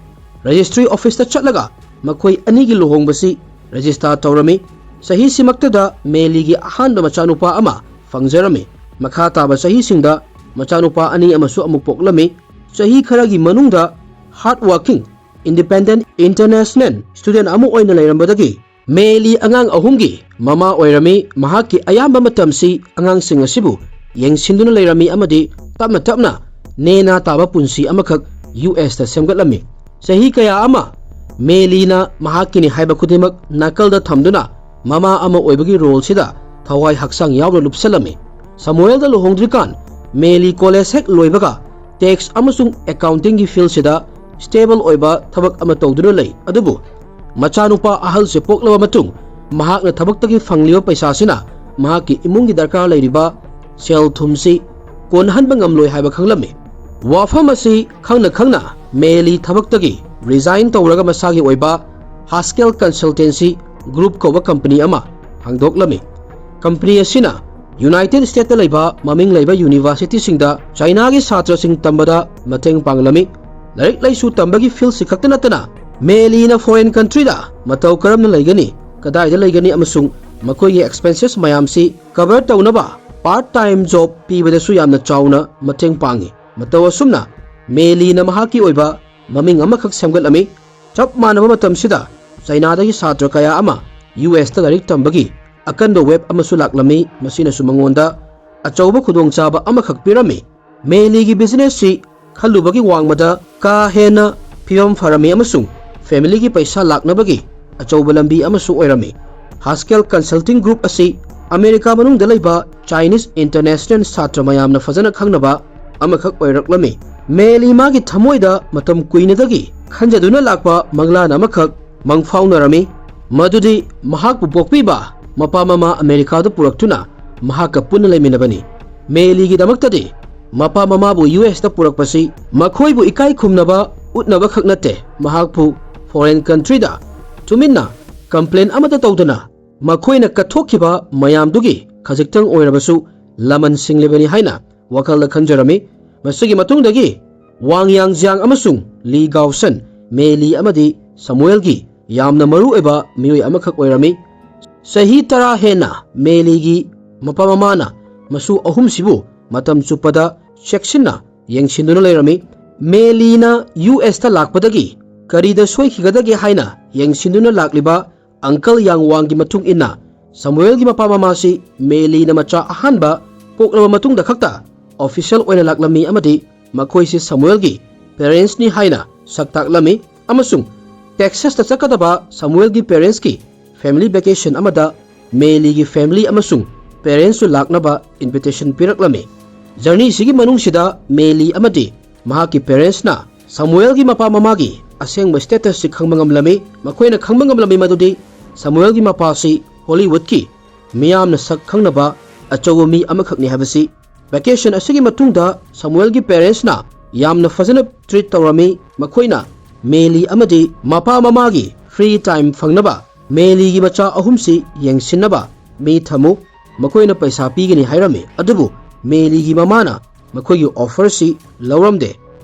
ꯔꯦꯖꯤꯁꯇ꯭ꯔꯤ ꯑꯣꯐꯤꯁꯇ ꯆꯠꯂꯒ ꯃꯈꯣꯏ ꯑꯅꯤꯒꯤ ꯂꯨꯍꯣꯡꯕꯁꯤ ꯔꯦꯖꯤꯁꯇꯥꯔ ꯇꯧꯔꯝꯃꯤ꯫ ꯆꯍꯤꯁꯤꯃꯛꯇꯗ ꯃꯦꯂꯤꯒꯤ ꯑꯍꯥꯟꯕ ꯃꯆꯥꯅꯨꯄꯥ ꯑꯃ ꯐꯪꯖꯔꯝꯃꯤ꯫ ꯃꯈꯥ ꯇꯥꯕ ꯆꯍꯤꯁꯤꯡꯗ ꯃꯆꯥꯅꯨꯄꯥ ꯑꯅꯤ ꯑꯃꯁꯨ ꯑꯃꯨꯛ ꯄꯣꯛꯂꯝꯃꯤ꯫ ꯆꯍꯤ ꯈꯔꯒꯤ ꯃꯅꯨꯡꯗ ꯍꯥꯔꯗ ꯋꯥꯔꯀꯤꯡ Independent International Student ꯑꯃ ꯑꯣꯏꯅ ꯂꯩꯔꯝꯕꯗꯒꯤ ꯃꯦꯂꯤ ꯑꯉꯥꯡ ꯑꯍꯨꯝꯒꯤ ꯃꯃꯥ ꯑꯣꯏꯔꯝꯃꯤ꯫ ꯃꯍꯥꯛꯀꯤ ꯑꯌꯥꯝꯕ ꯃꯇꯝꯁꯤ ꯑꯉꯥꯡꯁꯤꯡ ꯑꯁꯤꯕꯨ ꯌꯦꯡꯁꯤꯟꯗꯨꯅ ꯂꯩꯔꯝꯃꯤ ꯑꯃꯗꯤ ꯇꯞꯅ ꯇꯞꯅ ꯅꯦꯅꯥ ꯇꯥꯕ ꯄꯨꯟꯁꯤ ꯑꯃꯈꯛ ꯌꯨ ꯑꯦꯁꯇ ꯁꯦꯝꯒꯠꯂꯝꯃꯤ꯫ ꯆꯍꯤ ꯀꯌꯥ ꯑꯃ ꯃꯦꯂꯤꯅ ꯃꯍꯥꯛꯀꯤꯅꯤ ꯍꯥꯏꯕ ꯈꯨꯗꯤꯡꯃꯛ ꯅꯥꯀꯜꯗ ꯊꯝꯗꯨꯅ ꯃꯃꯥ ꯑꯃ ꯑꯣꯏꯕꯒꯤ ꯔꯣꯜꯁꯤꯗ ꯊꯋꯥꯏ ꯍꯛꯆꯥꯡ ꯌꯥꯎꯅ ꯂꯨꯞꯁꯜꯂꯝꯃꯤ꯫ ꯁꯃꯨꯑꯦꯜꯗ ꯂꯨꯍꯣꯡꯗ꯭ꯔꯤꯀꯥꯟ ꯃꯦꯂꯤ ꯀꯣꯂꯦꯖ ꯍꯦꯛ ꯂꯣꯏꯕꯒ ꯇꯦꯛꯁ ꯑꯃꯁꯨꯡ ꯑꯦꯀꯥꯎꯟꯇꯤꯡꯒꯤ ꯐꯤꯜꯁꯤꯗ ꯁ꯭ꯇꯦꯕꯜ ꯑꯣꯏꯕ ꯊꯕꯛ ꯑꯃ ꯇꯧꯗꯨꯅ ꯂꯩ꯫ ꯑꯗꯨꯕꯨ ꯃꯆꯥꯅꯨꯄꯥ ꯑꯍꯜꯁꯦ ꯄꯣꯛꯂꯕ ꯃꯇꯨꯡ ꯃꯍꯥꯛꯅ ꯊꯕꯛꯇꯒꯤ ꯐꯪꯂꯤꯕ ꯄꯩꯁꯥꯁꯤꯅ ꯃꯍꯥꯛꯀꯤ ꯏꯃꯨꯡꯒꯤ ꯗꯔꯀꯥꯔ ꯂꯩꯔꯤꯕ ꯁꯦꯜ ꯊꯨꯝꯁꯤ ꯀꯣꯟꯅꯍꯟꯕ ꯉꯝꯂꯣꯏ ꯍꯥꯏꯕ ꯈꯪꯂꯝꯃꯤ꯫ ꯋꯥꯐꯝ ꯑꯁꯤ ꯈꯪꯅ ꯈꯪꯅ ꯃꯦꯂꯤ ꯊꯕꯛꯇꯒꯤ ꯔꯤꯖꯥꯏꯟ ꯇꯧꯔꯒ ꯃꯁꯥꯒꯤ ꯑꯣꯏꯕ ꯍꯥꯁꯀꯦꯜ ꯀꯟꯁꯜꯇꯦꯟꯁꯤ ꯒ꯭ꯔꯨꯞ ꯀꯧꯕ ꯀꯝꯄꯅꯤ ꯑꯃ ꯍꯥꯡꯗꯣꯛꯂꯝꯃꯤ꯫ ꯀꯝꯄꯅꯤ ꯑꯁꯤꯅ ꯌꯨꯅꯥꯏꯇꯦꯗ ꯁ꯭ꯇꯦꯠꯇ ꯂꯩꯕ ꯃꯃꯤꯡ ꯂꯩꯕ ꯌꯨꯅꯤꯚꯔꯁꯤꯇꯤꯁꯤꯡꯗ ꯆꯥꯏꯅꯥꯒꯤ ꯁꯥꯇ꯭ꯔꯁꯤꯡ ꯇꯝꯕꯗ ꯃꯇꯦꯡ ꯄꯥꯡꯂꯝꯃꯤ꯫ ꯂꯥꯏꯔꯤꯛ ꯂꯥꯏꯁꯨ ꯇꯝꯕꯒꯤ ꯐꯤꯜꯁꯤ ꯈꯛꯇ ꯅꯠꯇꯅ ꯃꯦꯂꯤꯅ ꯐꯣꯔꯦꯟ ꯀꯟꯇ꯭ꯔꯤꯗ ꯃꯇꯧ ꯀꯔꯝꯅ ꯂꯩꯒꯅꯤ, ꯀꯗꯥꯏꯗ ꯂꯩꯒꯅꯤ ꯑꯃꯁꯨꯡ ꯃꯈꯣꯏꯒꯤ ꯑꯦꯛꯁꯄꯦꯟꯁꯦꯁ ꯃꯌꯥꯝꯁꯤ ꯀꯚꯔ ꯇꯧꯅꯕ ꯄꯥꯔꯠ ꯇꯥꯏꯝ ꯖꯣꯕ ꯄꯤꯕꯗꯁꯨ ꯌꯥꯝꯅ ꯆꯥꯎꯅ ꯃꯇꯦꯡ ꯄꯥꯡꯏ꯫ ꯃꯇꯧ ꯑꯁꯨꯝꯅ ꯃꯦꯂꯤꯅ ꯃꯍꯥꯛꯀꯤ ꯑꯣꯏꯕ ꯃꯃꯤꯡ ꯑꯃꯈꯛ ꯁꯦꯝꯒꯠꯂꯝꯃꯤ꯫ ꯆꯞ ꯃꯥꯟꯅꯕ ꯃꯇꯝꯁꯤꯗ ꯆꯥꯏꯅꯥꯗꯒꯤ ꯁꯥꯇ꯭ꯔ ꯀꯌꯥ ꯑꯃ ꯌꯨ ꯑꯦꯁꯇ ꯂꯥꯏꯔꯤꯛ ꯇꯝꯕꯒꯤ ꯑꯀꯟꯕ ꯋꯦꯕ ꯑꯃꯁꯨ ꯂꯥꯛꯂꯝꯃꯤ, ꯃꯁꯤꯅꯁꯨ ꯃꯉꯣꯟꯗ ꯑꯆꯧꯕ ꯈꯨꯗꯣꯡꯆꯥꯕ ꯑꯃꯈꯛ ꯄꯤꯔꯝꯃꯤ꯫ ꯃꯦꯂꯤꯒꯤ ꯕꯤꯖꯤꯅꯦꯁꯁꯤ ꯈꯜꯂꯨꯕꯒꯤ ꯋꯥꯡꯃꯗ ꯀꯥ ꯍꯦꯟꯅ ꯐꯤꯕꯝ ꯐꯔꯝꯃꯤ ꯑꯃꯁꯨꯡ ꯐꯦꯃꯤꯂꯤꯒꯤ ꯄꯩꯁꯥ ꯂꯥꯛꯅꯕꯒꯤ ꯑꯆꯧꯕ ꯂꯝꯕꯤ ꯑꯃꯁꯨ ꯑꯣꯏꯔꯝꯃꯤ꯫ ꯍꯥꯁꯀꯦꯜ ꯀꯟꯁꯜꯇꯤꯡ ꯒ꯭ꯔꯨꯞ ꯑꯁꯤ ꯑꯃꯦꯔꯤꯀꯥ ꯃꯅꯨꯡꯗ ꯂꯩꯕ ꯆꯥꯏꯅꯤꯁ ꯏꯟꯇꯔꯅꯦꯁꯅꯦꯜ ꯁꯥꯇ꯭ꯔ ꯃꯌꯥꯝꯅ ꯐꯖꯅ ꯈꯪꯅꯕ ꯑꯃꯈꯛ ꯑꯣꯏꯔꯛꯂꯝꯃꯤ꯫ ꯃꯦꯂꯤ ꯃꯥꯒꯤ ꯊꯃꯣꯏꯗ ꯃꯇꯝ ꯀꯨꯏꯅꯗꯒꯤ ꯈꯟꯖꯗꯨꯅ ꯂꯥꯛꯄ ꯃꯪꯂꯥꯟ ꯑꯃꯈꯛ ꯃꯪꯐꯥꯎꯅꯔꯝꯃꯤ, ꯃꯗꯨꯗꯤ ꯃꯍꯥꯛꯄꯨ ꯄꯣꯛꯄꯤꯕ ꯃꯄꯥ ꯃꯃꯥ ꯑꯃꯦꯔꯤꯀꯥꯗ ꯄꯨꯔꯛꯇꯨꯅ ꯃꯍꯥꯛꯀ ꯄꯨꯟꯅ ꯂꯩꯃꯤꯟꯅꯕꯅꯤ꯫ ꯃꯦꯂꯤꯒꯤꯗꯃꯛꯇꯗꯤ ꯃꯄꯥ ꯃꯃꯥꯕꯨ ꯌꯨ ꯑꯦꯁꯇ ꯄꯨꯔꯛꯄꯁꯤ ꯃꯈꯣꯏꯕꯨ ꯏꯀꯥꯏ ꯈꯨꯝꯅꯕ ꯎꯠꯅꯕ ꯈꯛ ꯅꯠꯇꯦ, ꯃꯍꯥꯛꯄꯨ ꯐꯣꯔꯦꯟ ꯀꯟꯇ꯭ꯔꯤꯗ ꯇꯨꯃꯤꯟꯅ ꯀꯝꯄ꯭ꯂꯦꯟ ꯑꯃꯠꯇ ꯇꯧꯗꯅ ꯃꯈꯣꯏꯅ ꯀꯠꯊꯣꯛꯈꯤꯕ ꯃꯌꯥꯝꯗꯨꯒꯤ ꯈꯖꯤꯛꯇꯪ ꯑꯣꯏꯔꯕꯁꯨ ꯂꯃꯟ ꯁꯤꯡꯂꯤꯕꯅꯤ ꯍꯥꯏꯅ ꯋꯥꯈꯜꯗ ꯈꯟꯖꯔꯝꯃꯤ꯫ ꯃꯁꯤꯒꯤ ꯃꯇꯨꯡꯗꯒꯤ ꯋꯥꯡ ꯌꯥꯡꯖꯤꯌꯥꯡ ꯑꯃꯁꯨꯡ ꯂꯤ ꯒꯥꯎꯁꯟ, ꯃꯦꯂꯤ ꯑꯃꯗꯤ ꯁꯃꯨꯑꯦꯜꯒꯤ ꯌꯥꯝꯅ ꯃꯔꯨ ꯑꯣꯏꯕ ꯃꯤꯑꯣꯏ ꯑꯃꯈꯛ ꯑꯣꯏꯔꯝꯃꯤ꯫ ꯆꯍꯤ ꯇꯔꯥ ꯍꯦꯟꯅ ꯃꯦꯂꯤꯒꯤ ꯃꯄꯥ ꯃꯃꯥꯅ ꯃꯁꯨ ꯑꯍꯨꯝꯁꯤꯕꯨ ꯃꯇꯝ ꯆꯨꯞꯄꯗ ꯆꯦꯛꯁꯤꯟꯅ ꯌꯦꯡꯁꯤꯟꯗꯨꯅ ꯂꯩꯔꯝꯃꯤ꯫ ꯃꯦꯂꯤꯅ ꯌꯨ ꯑꯦꯁꯇ ꯂꯥꯛꯄꯗꯒꯤ ꯀꯔꯤꯗ ꯁꯣꯏꯈꯤꯒꯗꯒꯦ ꯍꯥꯏꯅ ꯌꯦꯡꯁꯤꯟꯗꯨꯅ ꯂꯥꯛꯂꯤꯕ ꯑꯪꯀꯜ ꯌꯥꯡ ꯋꯥꯡꯒꯤ ꯃꯇꯨꯡ ꯏꯟꯅ, ꯁꯃꯨꯑꯦꯜꯒꯤ ꯃꯄꯥ ꯃꯃꯥꯁꯤ ꯃꯦꯂꯤꯅ ꯃꯆꯥ ꯑꯍꯥꯟꯕ ꯄꯣꯛꯂꯕ ꯃꯇꯨꯡꯗ ꯈꯛꯇ ꯑꯣꯐꯤꯁꯤꯌꯦꯜ ꯑꯣꯏꯅ ꯂꯥꯛꯂꯝꯃꯤ ꯑꯃꯗꯤ ꯃꯈꯣꯏꯁꯤ ꯁꯃꯨꯑꯦꯜꯒꯤ ꯄꯦꯔꯦꯟꯁꯅꯤ ꯍꯥꯏꯅ ꯁꯛ ꯇꯥꯛꯂꯝꯃꯤ, ꯑꯃꯁꯨꯡ ꯇꯦꯛꯁꯥꯁꯇ ꯆꯠꯀꯗꯕ ꯁꯃꯨꯑꯦꯜꯒꯤ ꯄꯦꯔꯦꯟꯁꯀꯤ ꯐꯦꯃꯤꯂꯤ ꯚꯦꯀꯦꯁꯟ ꯑꯃꯗ ꯃꯦꯂꯤꯒꯤ ꯐꯦꯃꯤꯂꯤ ꯑꯃꯁꯨꯡ ꯄꯦꯔꯦꯟꯁꯁꯨ ꯂꯥꯛꯅꯕ ꯏꯟꯚꯤꯇꯦꯁꯟ ꯄꯤꯔꯛꯂꯝꯃꯤ꯫ ꯖꯔꯅꯤꯁꯤꯒꯤ ꯃꯅꯨꯡꯁꯤꯗ ꯃꯦꯂꯤ ꯑꯃꯗꯤ ꯃꯍꯥꯛꯀꯤ ꯄꯦꯔꯦꯟꯁꯅ ꯁꯃꯨꯑꯦꯜꯒꯤ ꯃꯄꯥ ꯃꯃꯥꯒꯤ ꯑꯁꯦꯡꯕ ꯁ꯭ꯇꯦꯇꯁꯁꯤ ꯈꯪꯕ ꯉꯝꯂꯝꯃꯤ꯫ ꯃꯈꯣꯏꯅ ꯈꯪꯕ ꯉꯝꯂꯝꯃꯤ ꯃꯗꯨꯗꯤ ꯁꯃꯨꯑꯦꯜꯒꯤ ꯃꯄꯥꯁꯤ ꯍꯣꯂꯤꯋꯨꯗꯀꯤ ꯃꯤꯌꯥꯝꯅ ꯁꯛ ꯈꯪꯅꯕ ꯑꯆꯧꯕ ꯃꯤ ꯑꯃꯈꯛꯅꯤ ꯍꯥꯏꯕꯁꯤ꯫ ꯚꯦꯀꯦꯁꯟ ꯑꯁꯤꯒꯤ ꯃꯇꯨꯡꯗ ꯁꯃꯨꯑꯦꯜꯒꯤ ꯄꯦꯔꯦꯟꯁꯅ ꯌꯥꯝꯅ ꯐꯖꯅ ꯇ꯭ꯔꯤꯠ ꯇꯧꯔꯝꯃꯤ꯫ ꯃꯈꯣꯏꯅ ꯃꯦꯂꯤ ꯑꯃꯗꯤ ꯃꯄꯥ ꯃꯃꯥꯒꯤ ꯐ꯭ꯔꯤ ꯇꯥꯏꯝ ꯐꯪꯅꯕ ꯃꯦꯂꯤꯒꯤ ꯃꯆꯥ ꯑꯍꯨꯝꯁꯤ ꯌꯦꯡꯁꯤꯟꯅꯕ ꯃꯤ ꯊꯝꯃꯨ, ꯃꯈꯣꯏꯅ ꯄꯩꯁꯥ ꯄꯤꯒꯅꯤ ꯍꯥꯏꯔꯝꯃꯤ꯫ ꯑꯗꯨꯕꯨ ꯃꯦꯂꯤꯒꯤ ꯃꯃꯥꯅ ꯃꯈꯣꯏꯒꯤ ꯑꯣꯐꯔꯁꯤ ꯂꯧꯔꯝꯗꯦ꯫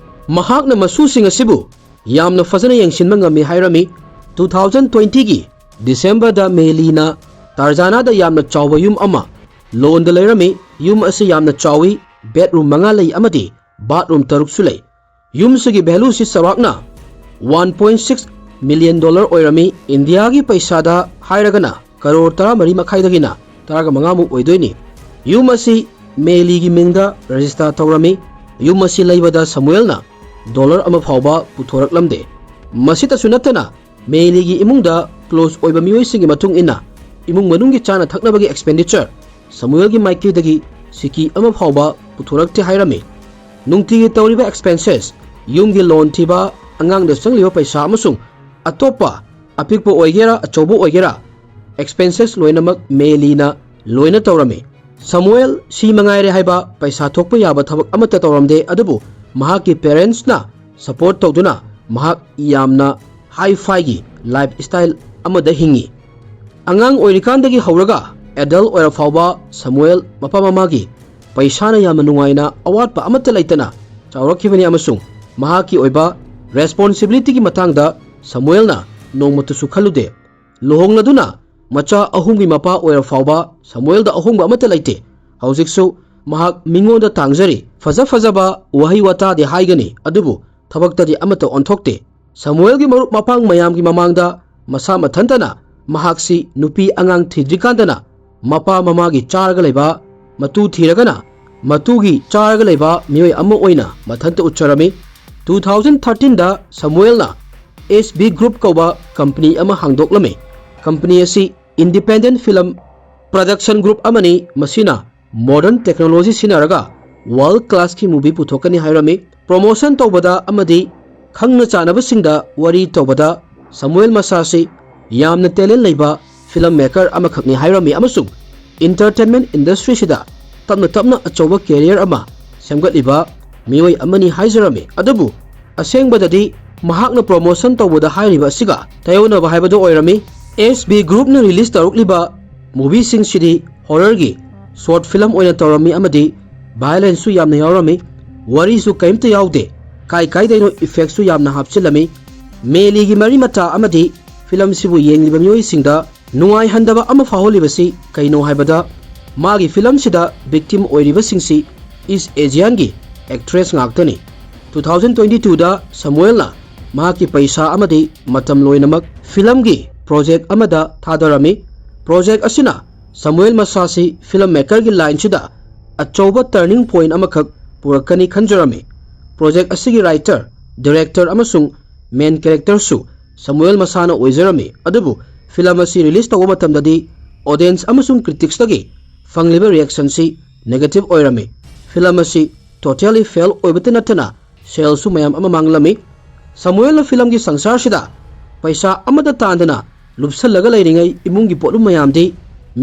ꯃꯍꯥꯛꯅ ꯃꯁꯨꯁꯤꯡ ꯑꯁꯤꯕꯨ ꯌꯥꯝꯅ ꯐꯖꯅ ꯌꯦꯡꯁꯤꯟꯕ ꯉꯝꯃꯤ ꯍꯥꯏꯔꯝꯃꯤ꯫ ꯇꯨ ꯊꯥꯎꯖꯟ ꯇ꯭ꯋꯦꯟꯇꯤꯒꯤ ꯗꯤꯁꯦꯝꯕꯔꯗ ꯃꯦꯂꯤꯅ ꯇꯥꯔꯖꯥꯅꯥꯗ ꯌꯥꯝꯅ ꯆꯥꯎꯕ ꯌꯨꯝ ꯑꯃ ꯂꯣꯟꯗ ꯂꯩꯔꯝꯃꯤ꯫ ꯌꯨꯝ ꯑꯁꯤ ꯌꯥꯝꯅ ꯆꯥꯎꯏ, ꯕꯦꯗꯔꯨꯝ ꯃꯉꯥ ꯂꯩ ꯑꯃꯗꯤ ꯕꯥꯊꯔꯨꯝ ꯇꯔꯨꯛꯁꯨ ꯂꯩ꯫ ꯌꯨꯝꯁꯤꯒꯤ ꯚꯦꯂꯨꯁꯤ ꯆꯥꯎꯔꯥꯛꯅ one point six million dollar ꯑꯣꯏꯔꯝꯃꯤ꯫ ꯏꯟꯗꯤꯌꯥꯒꯤ ꯄꯩꯁꯥꯗ ꯍꯥꯏꯔꯒꯅ ꯀꯔꯣꯔ ꯇꯔꯥꯃꯔꯤ ꯃꯈꯥꯏꯗꯒꯤꯅ ꯇꯔꯥꯒ ꯃꯉꯥꯃꯨꯛ ꯑꯣꯏꯗꯣꯏꯅꯤ꯫ ꯌꯨꯝ ꯑꯁꯤ ꯃꯦꯂꯤꯒꯤ ꯃꯤꯡꯗ ꯔꯦꯖꯤꯁꯇꯥꯔ ꯇꯧꯔꯝꯃꯤ꯫ ꯌꯨꯝ ꯑꯁꯤ ꯂꯩꯕꯗ ꯁꯃꯨꯑꯦꯜꯅ ꯗꯣꯂꯔ ꯑꯃ ꯐꯥꯎꯕ ꯄꯨꯊꯣꯔꯛꯂꯝꯗꯦ꯫ ꯃꯁꯤꯇꯁꯨ ꯅꯠꯇꯅ, ꯃꯦꯂꯤꯒꯤ ꯏꯃꯨꯡꯗ ꯀ꯭ꯂꯣꯖ ꯑꯣꯏꯕ ꯃꯤꯑꯣꯏꯁꯤꯡꯒꯤ ꯃꯇꯨꯡ ꯏꯟꯅ, ꯏꯃꯨꯡ ꯃꯅꯨꯡꯒꯤ ꯆꯥꯅ ꯊꯛꯅꯕꯒꯤ ꯑꯦꯛꯁꯄꯦꯟꯗꯤꯆꯔ ꯁꯃꯨꯑꯦꯜꯒꯤ ꯃꯥꯏꯀꯩꯗꯒꯤ ꯁꯤꯀꯤ ꯑꯃ ꯐꯥꯎꯕ ꯄꯨꯊꯣꯔꯛꯇꯦ ꯍꯥꯏꯔꯝꯃꯤ꯫ ꯅꯨꯡꯇꯤꯒꯤ ꯇꯧꯔꯤꯕ ꯑꯦꯛꯁꯄꯦꯟꯁꯦꯁ, ꯌꯨꯝꯒꯤ ꯂꯣꯟ ꯊꯤꯕ, ꯑꯉꯥꯡꯗ ꯆꯪꯂꯤꯕ ꯄꯩꯁꯥ ꯑꯃꯁꯨꯡ ꯑꯇꯣꯞꯄ ꯑꯄꯤꯛꯄ ꯑꯣꯏꯒꯦꯔꯥ ꯑꯆꯧꯕ ꯑꯣꯏꯒꯦꯔꯥ, ꯑꯦꯛꯁꯄꯦꯟꯁꯦꯁ ꯂꯣꯏꯅꯃꯛ ꯃꯦꯂꯤꯅ ꯂꯣꯏꯅ ꯇꯧꯔꯝꯃꯤ꯫ ꯁꯃꯨꯑꯦꯜ ꯁꯤ ꯃꯉꯥꯏꯔꯦ ꯍꯥꯏꯕ ꯄꯩꯁꯥ ꯊꯣꯛꯄ ꯌꯥꯕ ꯊꯕꯛ ꯑꯃꯠꯇ ꯇꯧꯔꯝꯗꯦ, ꯑꯗꯨꯕꯨ ꯃꯍꯥꯛꯀꯤ ꯄꯦꯔꯦꯟꯁꯅ ꯁꯄꯣꯔꯠ ꯇꯧꯗꯨꯅ ꯃꯍꯥꯛ ꯌꯥꯝꯅ ꯍꯥꯏ ꯐꯥꯏꯒꯤ ꯂꯥꯏꯐ ꯁ꯭ꯇꯥꯏꯜ ꯑꯃꯗ ꯍꯤꯡꯉꯤ꯫ ꯑꯉꯥꯡ ꯑꯣꯏꯔꯤꯀꯥꯟꯗꯒꯤ ꯍꯧꯔꯒ ꯑꯦꯗꯜ ꯑꯣꯏꯔ ꯐꯥꯎꯕ ꯁꯃꯨꯑꯦꯜ ꯃꯄꯥ ꯃꯃꯥꯒꯤ ꯄꯩꯁꯥꯅ ꯌꯥꯝꯅ ꯅꯨꯡꯉꯥꯏꯅ ꯑꯋꯥꯠꯄ ꯑꯃꯠꯇ ꯂꯩꯇꯅ ꯆꯥꯎꯔꯛꯈꯤꯕꯅꯤ, ꯑꯃꯁꯨꯡ ꯃꯍꯥꯛꯀꯤ ꯑꯣꯏꯕ ꯔꯦꯁꯄꯣꯟꯁꯤꯕꯤꯂꯤꯇꯤꯒꯤ ꯃꯇꯥꯡꯗ ꯁꯃꯨꯑꯦꯜꯅ ꯅꯣꯡꯃꯇꯁꯨ ꯈꯜꯂꯨꯗꯦ꯫ ꯂꯨꯍꯣꯡꯂꯗꯨꯅ ꯃꯆꯥ ꯑꯍꯨꯝꯒꯤ ꯃꯄꯥ ꯑꯣꯏꯔ ꯐꯥꯎꯕ ꯁꯃꯨꯑꯦꯜꯗ ꯑꯍꯣꯡꯕ ꯑꯃꯠꯇ ꯂꯩꯇꯦ꯫ ꯍꯧꯖꯤꯛꯁꯨ ꯃꯍꯥꯛ ꯃꯤꯉꯣꯟꯗ ꯇꯥꯡꯖꯔꯤ, ꯐꯖ ꯐꯖꯕ ꯋꯥꯍꯩ ꯋꯥꯇꯥꯗꯤ ꯍꯥꯏꯒꯅꯤ, ꯑꯗꯨꯕꯨ ꯊꯕꯛꯇꯗꯤ ꯑꯃꯠꯇ ꯑꯣꯟꯊꯣꯛꯇꯦ꯫ ꯁꯃꯨꯑꯦꯜꯒꯤ ꯃꯔꯨꯞ ꯃꯄꯥꯡ ꯃꯌꯥꯝꯒꯤ ꯃꯃꯥꯡꯗ ꯃꯁꯥ ꯃꯊꯟꯇꯅ ꯃꯍꯥꯛꯁꯤ ꯅꯨꯄꯤ ꯑꯉꯥꯡ ꯊꯤꯗ꯭ꯔꯤꯀꯥꯟꯗꯅ ꯃꯄꯥ ꯃꯃꯥꯒꯤ ꯆꯥꯔꯒ ꯂꯩꯕ, ꯃꯇꯨ ꯊꯤꯔꯒꯅ ꯃꯇꯨꯒꯤ ꯆꯥꯔꯒ ꯂꯩꯕ ꯃꯤꯑꯣꯏ ꯑꯃ ꯑꯣꯏꯅ ꯃꯊꯟꯇ ꯎꯠꯆꯔꯝꯃꯤ꯫ ꯇꯨ ꯊꯥꯎꯖꯟ ꯊꯥꯔꯇꯤꯟꯗ ꯁꯃꯨꯑꯦꯜꯅ ꯑꯦꯁ ꯕꯤ ꯒ꯭ꯔꯨꯞ ꯀꯧꯕ ꯀꯝꯄꯅꯤ ꯑꯃ ꯍꯥꯡꯗꯣꯛꯂꯝꯃꯤ꯫ ꯀꯝꯄꯅꯤ ꯑꯁꯤ ꯏꯟꯗꯤꯄꯦꯟꯗꯦꯟ ꯐꯤꯂꯝ ꯄ꯭ꯔꯗꯛꯁꯟ ꯒ꯭ꯔꯨꯞ ꯑꯃꯅꯤ꯫ ꯃꯁꯤꯅ ꯃꯣꯗꯔꯟ ꯇꯦꯛꯅꯣꯂꯣꯖꯤ ꯁꯤꯖꯤꯟꯅꯔꯒ ꯋꯥꯔꯜ ꯀ꯭ꯂꯥꯁꯀꯤ ꯃꯨꯚꯤ ꯄꯨꯊꯣꯛꯀꯅꯤ ꯍꯥꯏꯔꯝꯃꯤ꯫ ꯄ꯭ꯔꯣꯃꯣꯁꯟ ꯇꯧꯕꯗ ꯑꯃꯗꯤ ꯈꯪꯅ ꯆꯥꯟꯅꯕꯁꯤꯡꯗ ꯋꯥꯔꯤ ꯇꯧꯕꯗ ꯁꯃꯨꯑꯦꯜ ꯃꯁꯥꯁꯤ ꯌꯥꯝꯅ ꯇꯦꯂꯦꯟ ꯂꯩꯕ ꯐꯤꯂꯝ ꯃꯦꯀꯔ ꯑꯃꯈꯛꯅꯤ ꯍꯥꯏꯔꯝꯃꯤ ꯑꯃꯁꯨꯡ ꯏꯟꯇꯔꯇꯦꯟꯃꯦꯟ ꯏꯟꯗꯁꯇ꯭ꯔꯤꯁꯤꯗ ꯇꯞꯅ ꯇꯞꯅ ꯑꯆꯧꯕ ꯀꯦꯔꯤꯌꯔ ꯑꯃ ꯁꯦꯝꯒꯠꯂꯤꯕ ꯃꯤꯑꯣꯏ ꯑꯃꯅꯤ ꯍꯥꯏꯖꯔꯝꯃꯤ꯫ ꯑꯗꯨꯕꯨ ꯑꯁꯦꯡꯕꯗꯗꯤ ꯃꯍꯥꯛꯅ ꯄ꯭ꯔꯣꯃꯣꯁꯟ ꯇꯧꯕꯗ ꯍꯥꯏꯔꯤꯕ ꯑꯁꯤꯒ ꯇꯥꯏꯑꯣꯟꯅꯕ ꯍꯥꯏꯕꯗꯨ ꯑꯣꯏꯔꯝꯃꯤ꯫ ꯑꯦꯁ ꯕꯤ ꯒ꯭ꯔꯨꯞꯅ ꯔꯤꯂꯤꯁ ꯇꯧꯔꯛꯂꯤꯕ ꯃꯨꯚꯤꯁꯤꯡꯁꯤꯗꯤ ꯍꯣꯔꯔꯒꯤ ꯁꯣꯔꯠ ꯐꯤꯂꯝ ꯑꯣꯏꯅ ꯇꯧꯔꯝꯃꯤ ꯑꯃꯗꯤ ꯚꯥꯏꯑꯣꯂꯦꯟꯁꯁꯨ ꯌꯥꯝꯅ ꯌꯥꯎꯔꯝꯃꯤ꯫ ꯋꯥꯔꯤꯁꯨ ꯀꯔꯤꯝꯇ ꯌꯥꯎꯗꯦ꯫ ꯀꯥꯏ ꯀꯥꯏꯗꯩꯅꯣ ꯏꯐꯦꯛꯁꯨ ꯌꯥꯝꯅ ꯍꯥꯞꯆꯤꯜꯂꯝꯃꯤ꯫ ꯃꯦꯂꯤꯒꯤ ꯃꯔꯤ ꯃꯇꯥ ꯑꯃꯗꯤ ꯐꯤꯂꯝꯁꯤꯕꯨ ꯌꯦꯡꯂꯤꯕ ꯃꯤꯑꯣꯏꯁꯤꯡꯗ ꯅꯨꯡꯉꯥꯏꯍꯟꯗꯕ ꯑꯃ ꯐꯥꯎꯍꯜꯂꯤꯕꯁꯤ ꯀꯩꯅꯣ ꯍꯥꯏꯕꯗ, ꯃꯥꯒꯤ ꯐꯤꯂꯝꯁꯤꯗ ꯕꯤꯛꯇꯤꯝ ꯑꯣꯏꯔꯤꯕꯁꯤꯡꯁꯤ ꯏꯁ ꯑꯦꯖꯤꯌꯥꯟꯒꯤ ꯑꯦꯛꯇ꯭ꯔꯦꯁ ꯉꯥꯛꯇꯅꯤ꯫ ꯇꯨ ꯊꯥꯎꯖꯟ ꯇ꯭ꯋꯦꯟꯇꯤ ꯇꯨꯗ ꯁꯃꯨꯑꯦꯜꯅ ꯃꯍꯥꯛꯀꯤ ꯄꯩꯁꯥ ꯑꯃꯗꯤ ꯃꯇꯝ ꯂꯣꯏꯅꯃꯛ ꯐꯤꯂꯝꯒꯤ ꯄ꯭ꯔꯣꯖꯦꯛ ꯑꯃꯗ ꯊꯥꯗꯔꯝꯃꯤ꯫ ꯄ꯭ꯔꯣꯖꯦꯛ ꯑꯁꯤꯅ ꯁꯃꯨꯑꯦꯜ ꯃꯁꯥꯁꯤ ꯐꯤꯂꯝ ꯃꯦꯀꯔꯒꯤ ꯂꯥꯏꯟꯁꯤꯗ ꯑꯆꯧꯕ ꯇꯔꯅꯤꯡ ꯄꯣꯏꯟ ꯑꯃꯈꯛ ꯄꯨꯔꯛꯀꯅꯤ ꯈꯟꯖꯔꯝꯃꯤ꯫ ꯄ꯭ꯔꯣꯖꯦꯛ ꯑꯁꯤꯒꯤ ꯔꯥꯏꯇꯔ, ꯗꯤꯔꯦꯛꯇꯔ ꯑꯃꯁꯨꯡ ꯃꯦꯟ ꯀꯦꯔꯦꯛꯇꯔꯁꯨ ꯁꯃꯨꯑꯦꯜ ꯃꯁꯥꯅ ꯑꯣꯏꯖꯔꯝꯃꯤ꯫ ꯑꯗꯨꯕꯨ ꯐꯤꯂꯝ ꯑꯁꯤ ꯔꯤꯂꯤꯁ ꯇꯧꯕ ꯃꯇꯝꯗꯗꯤ ꯑꯣꯗꯤꯌꯟꯁ ꯑꯃꯁꯨꯡ ꯀ꯭ꯔꯤꯇꯤꯛꯁꯇꯒꯤ ꯐꯪꯂꯤꯕ ꯔꯤꯌꯦꯛꯁꯟꯁꯤ ꯅꯦꯒꯦꯇꯤꯚ ꯑꯣꯏꯔꯝꯃꯤ꯫ ꯐꯤꯂꯝ ꯑꯁꯤ ꯇꯣꯇꯦꯂꯤ ꯐꯦꯜ ꯑꯣꯏꯕꯇ ꯅꯠꯇꯅ ꯁꯦꯜꯁꯨ ꯃꯌꯥꯝ ꯑꯃ ꯃꯥꯡꯂꯝꯃꯤ꯫ ꯁꯃꯨꯑꯦꯜꯅ ꯐꯤꯂꯝꯒꯤ ꯁꯪꯁꯥꯔꯁꯤꯗ ꯄꯩꯁꯥ ꯑꯃꯠꯇ ꯇꯥꯟꯗꯅ ꯂꯨꯞꯁꯜꯂꯒ ꯂꯩꯔꯤꯉꯩ ꯏꯃꯨꯡꯒꯤ ꯄꯣꯠꯂꯨꯝ ꯃꯌꯥꯝꯗꯤ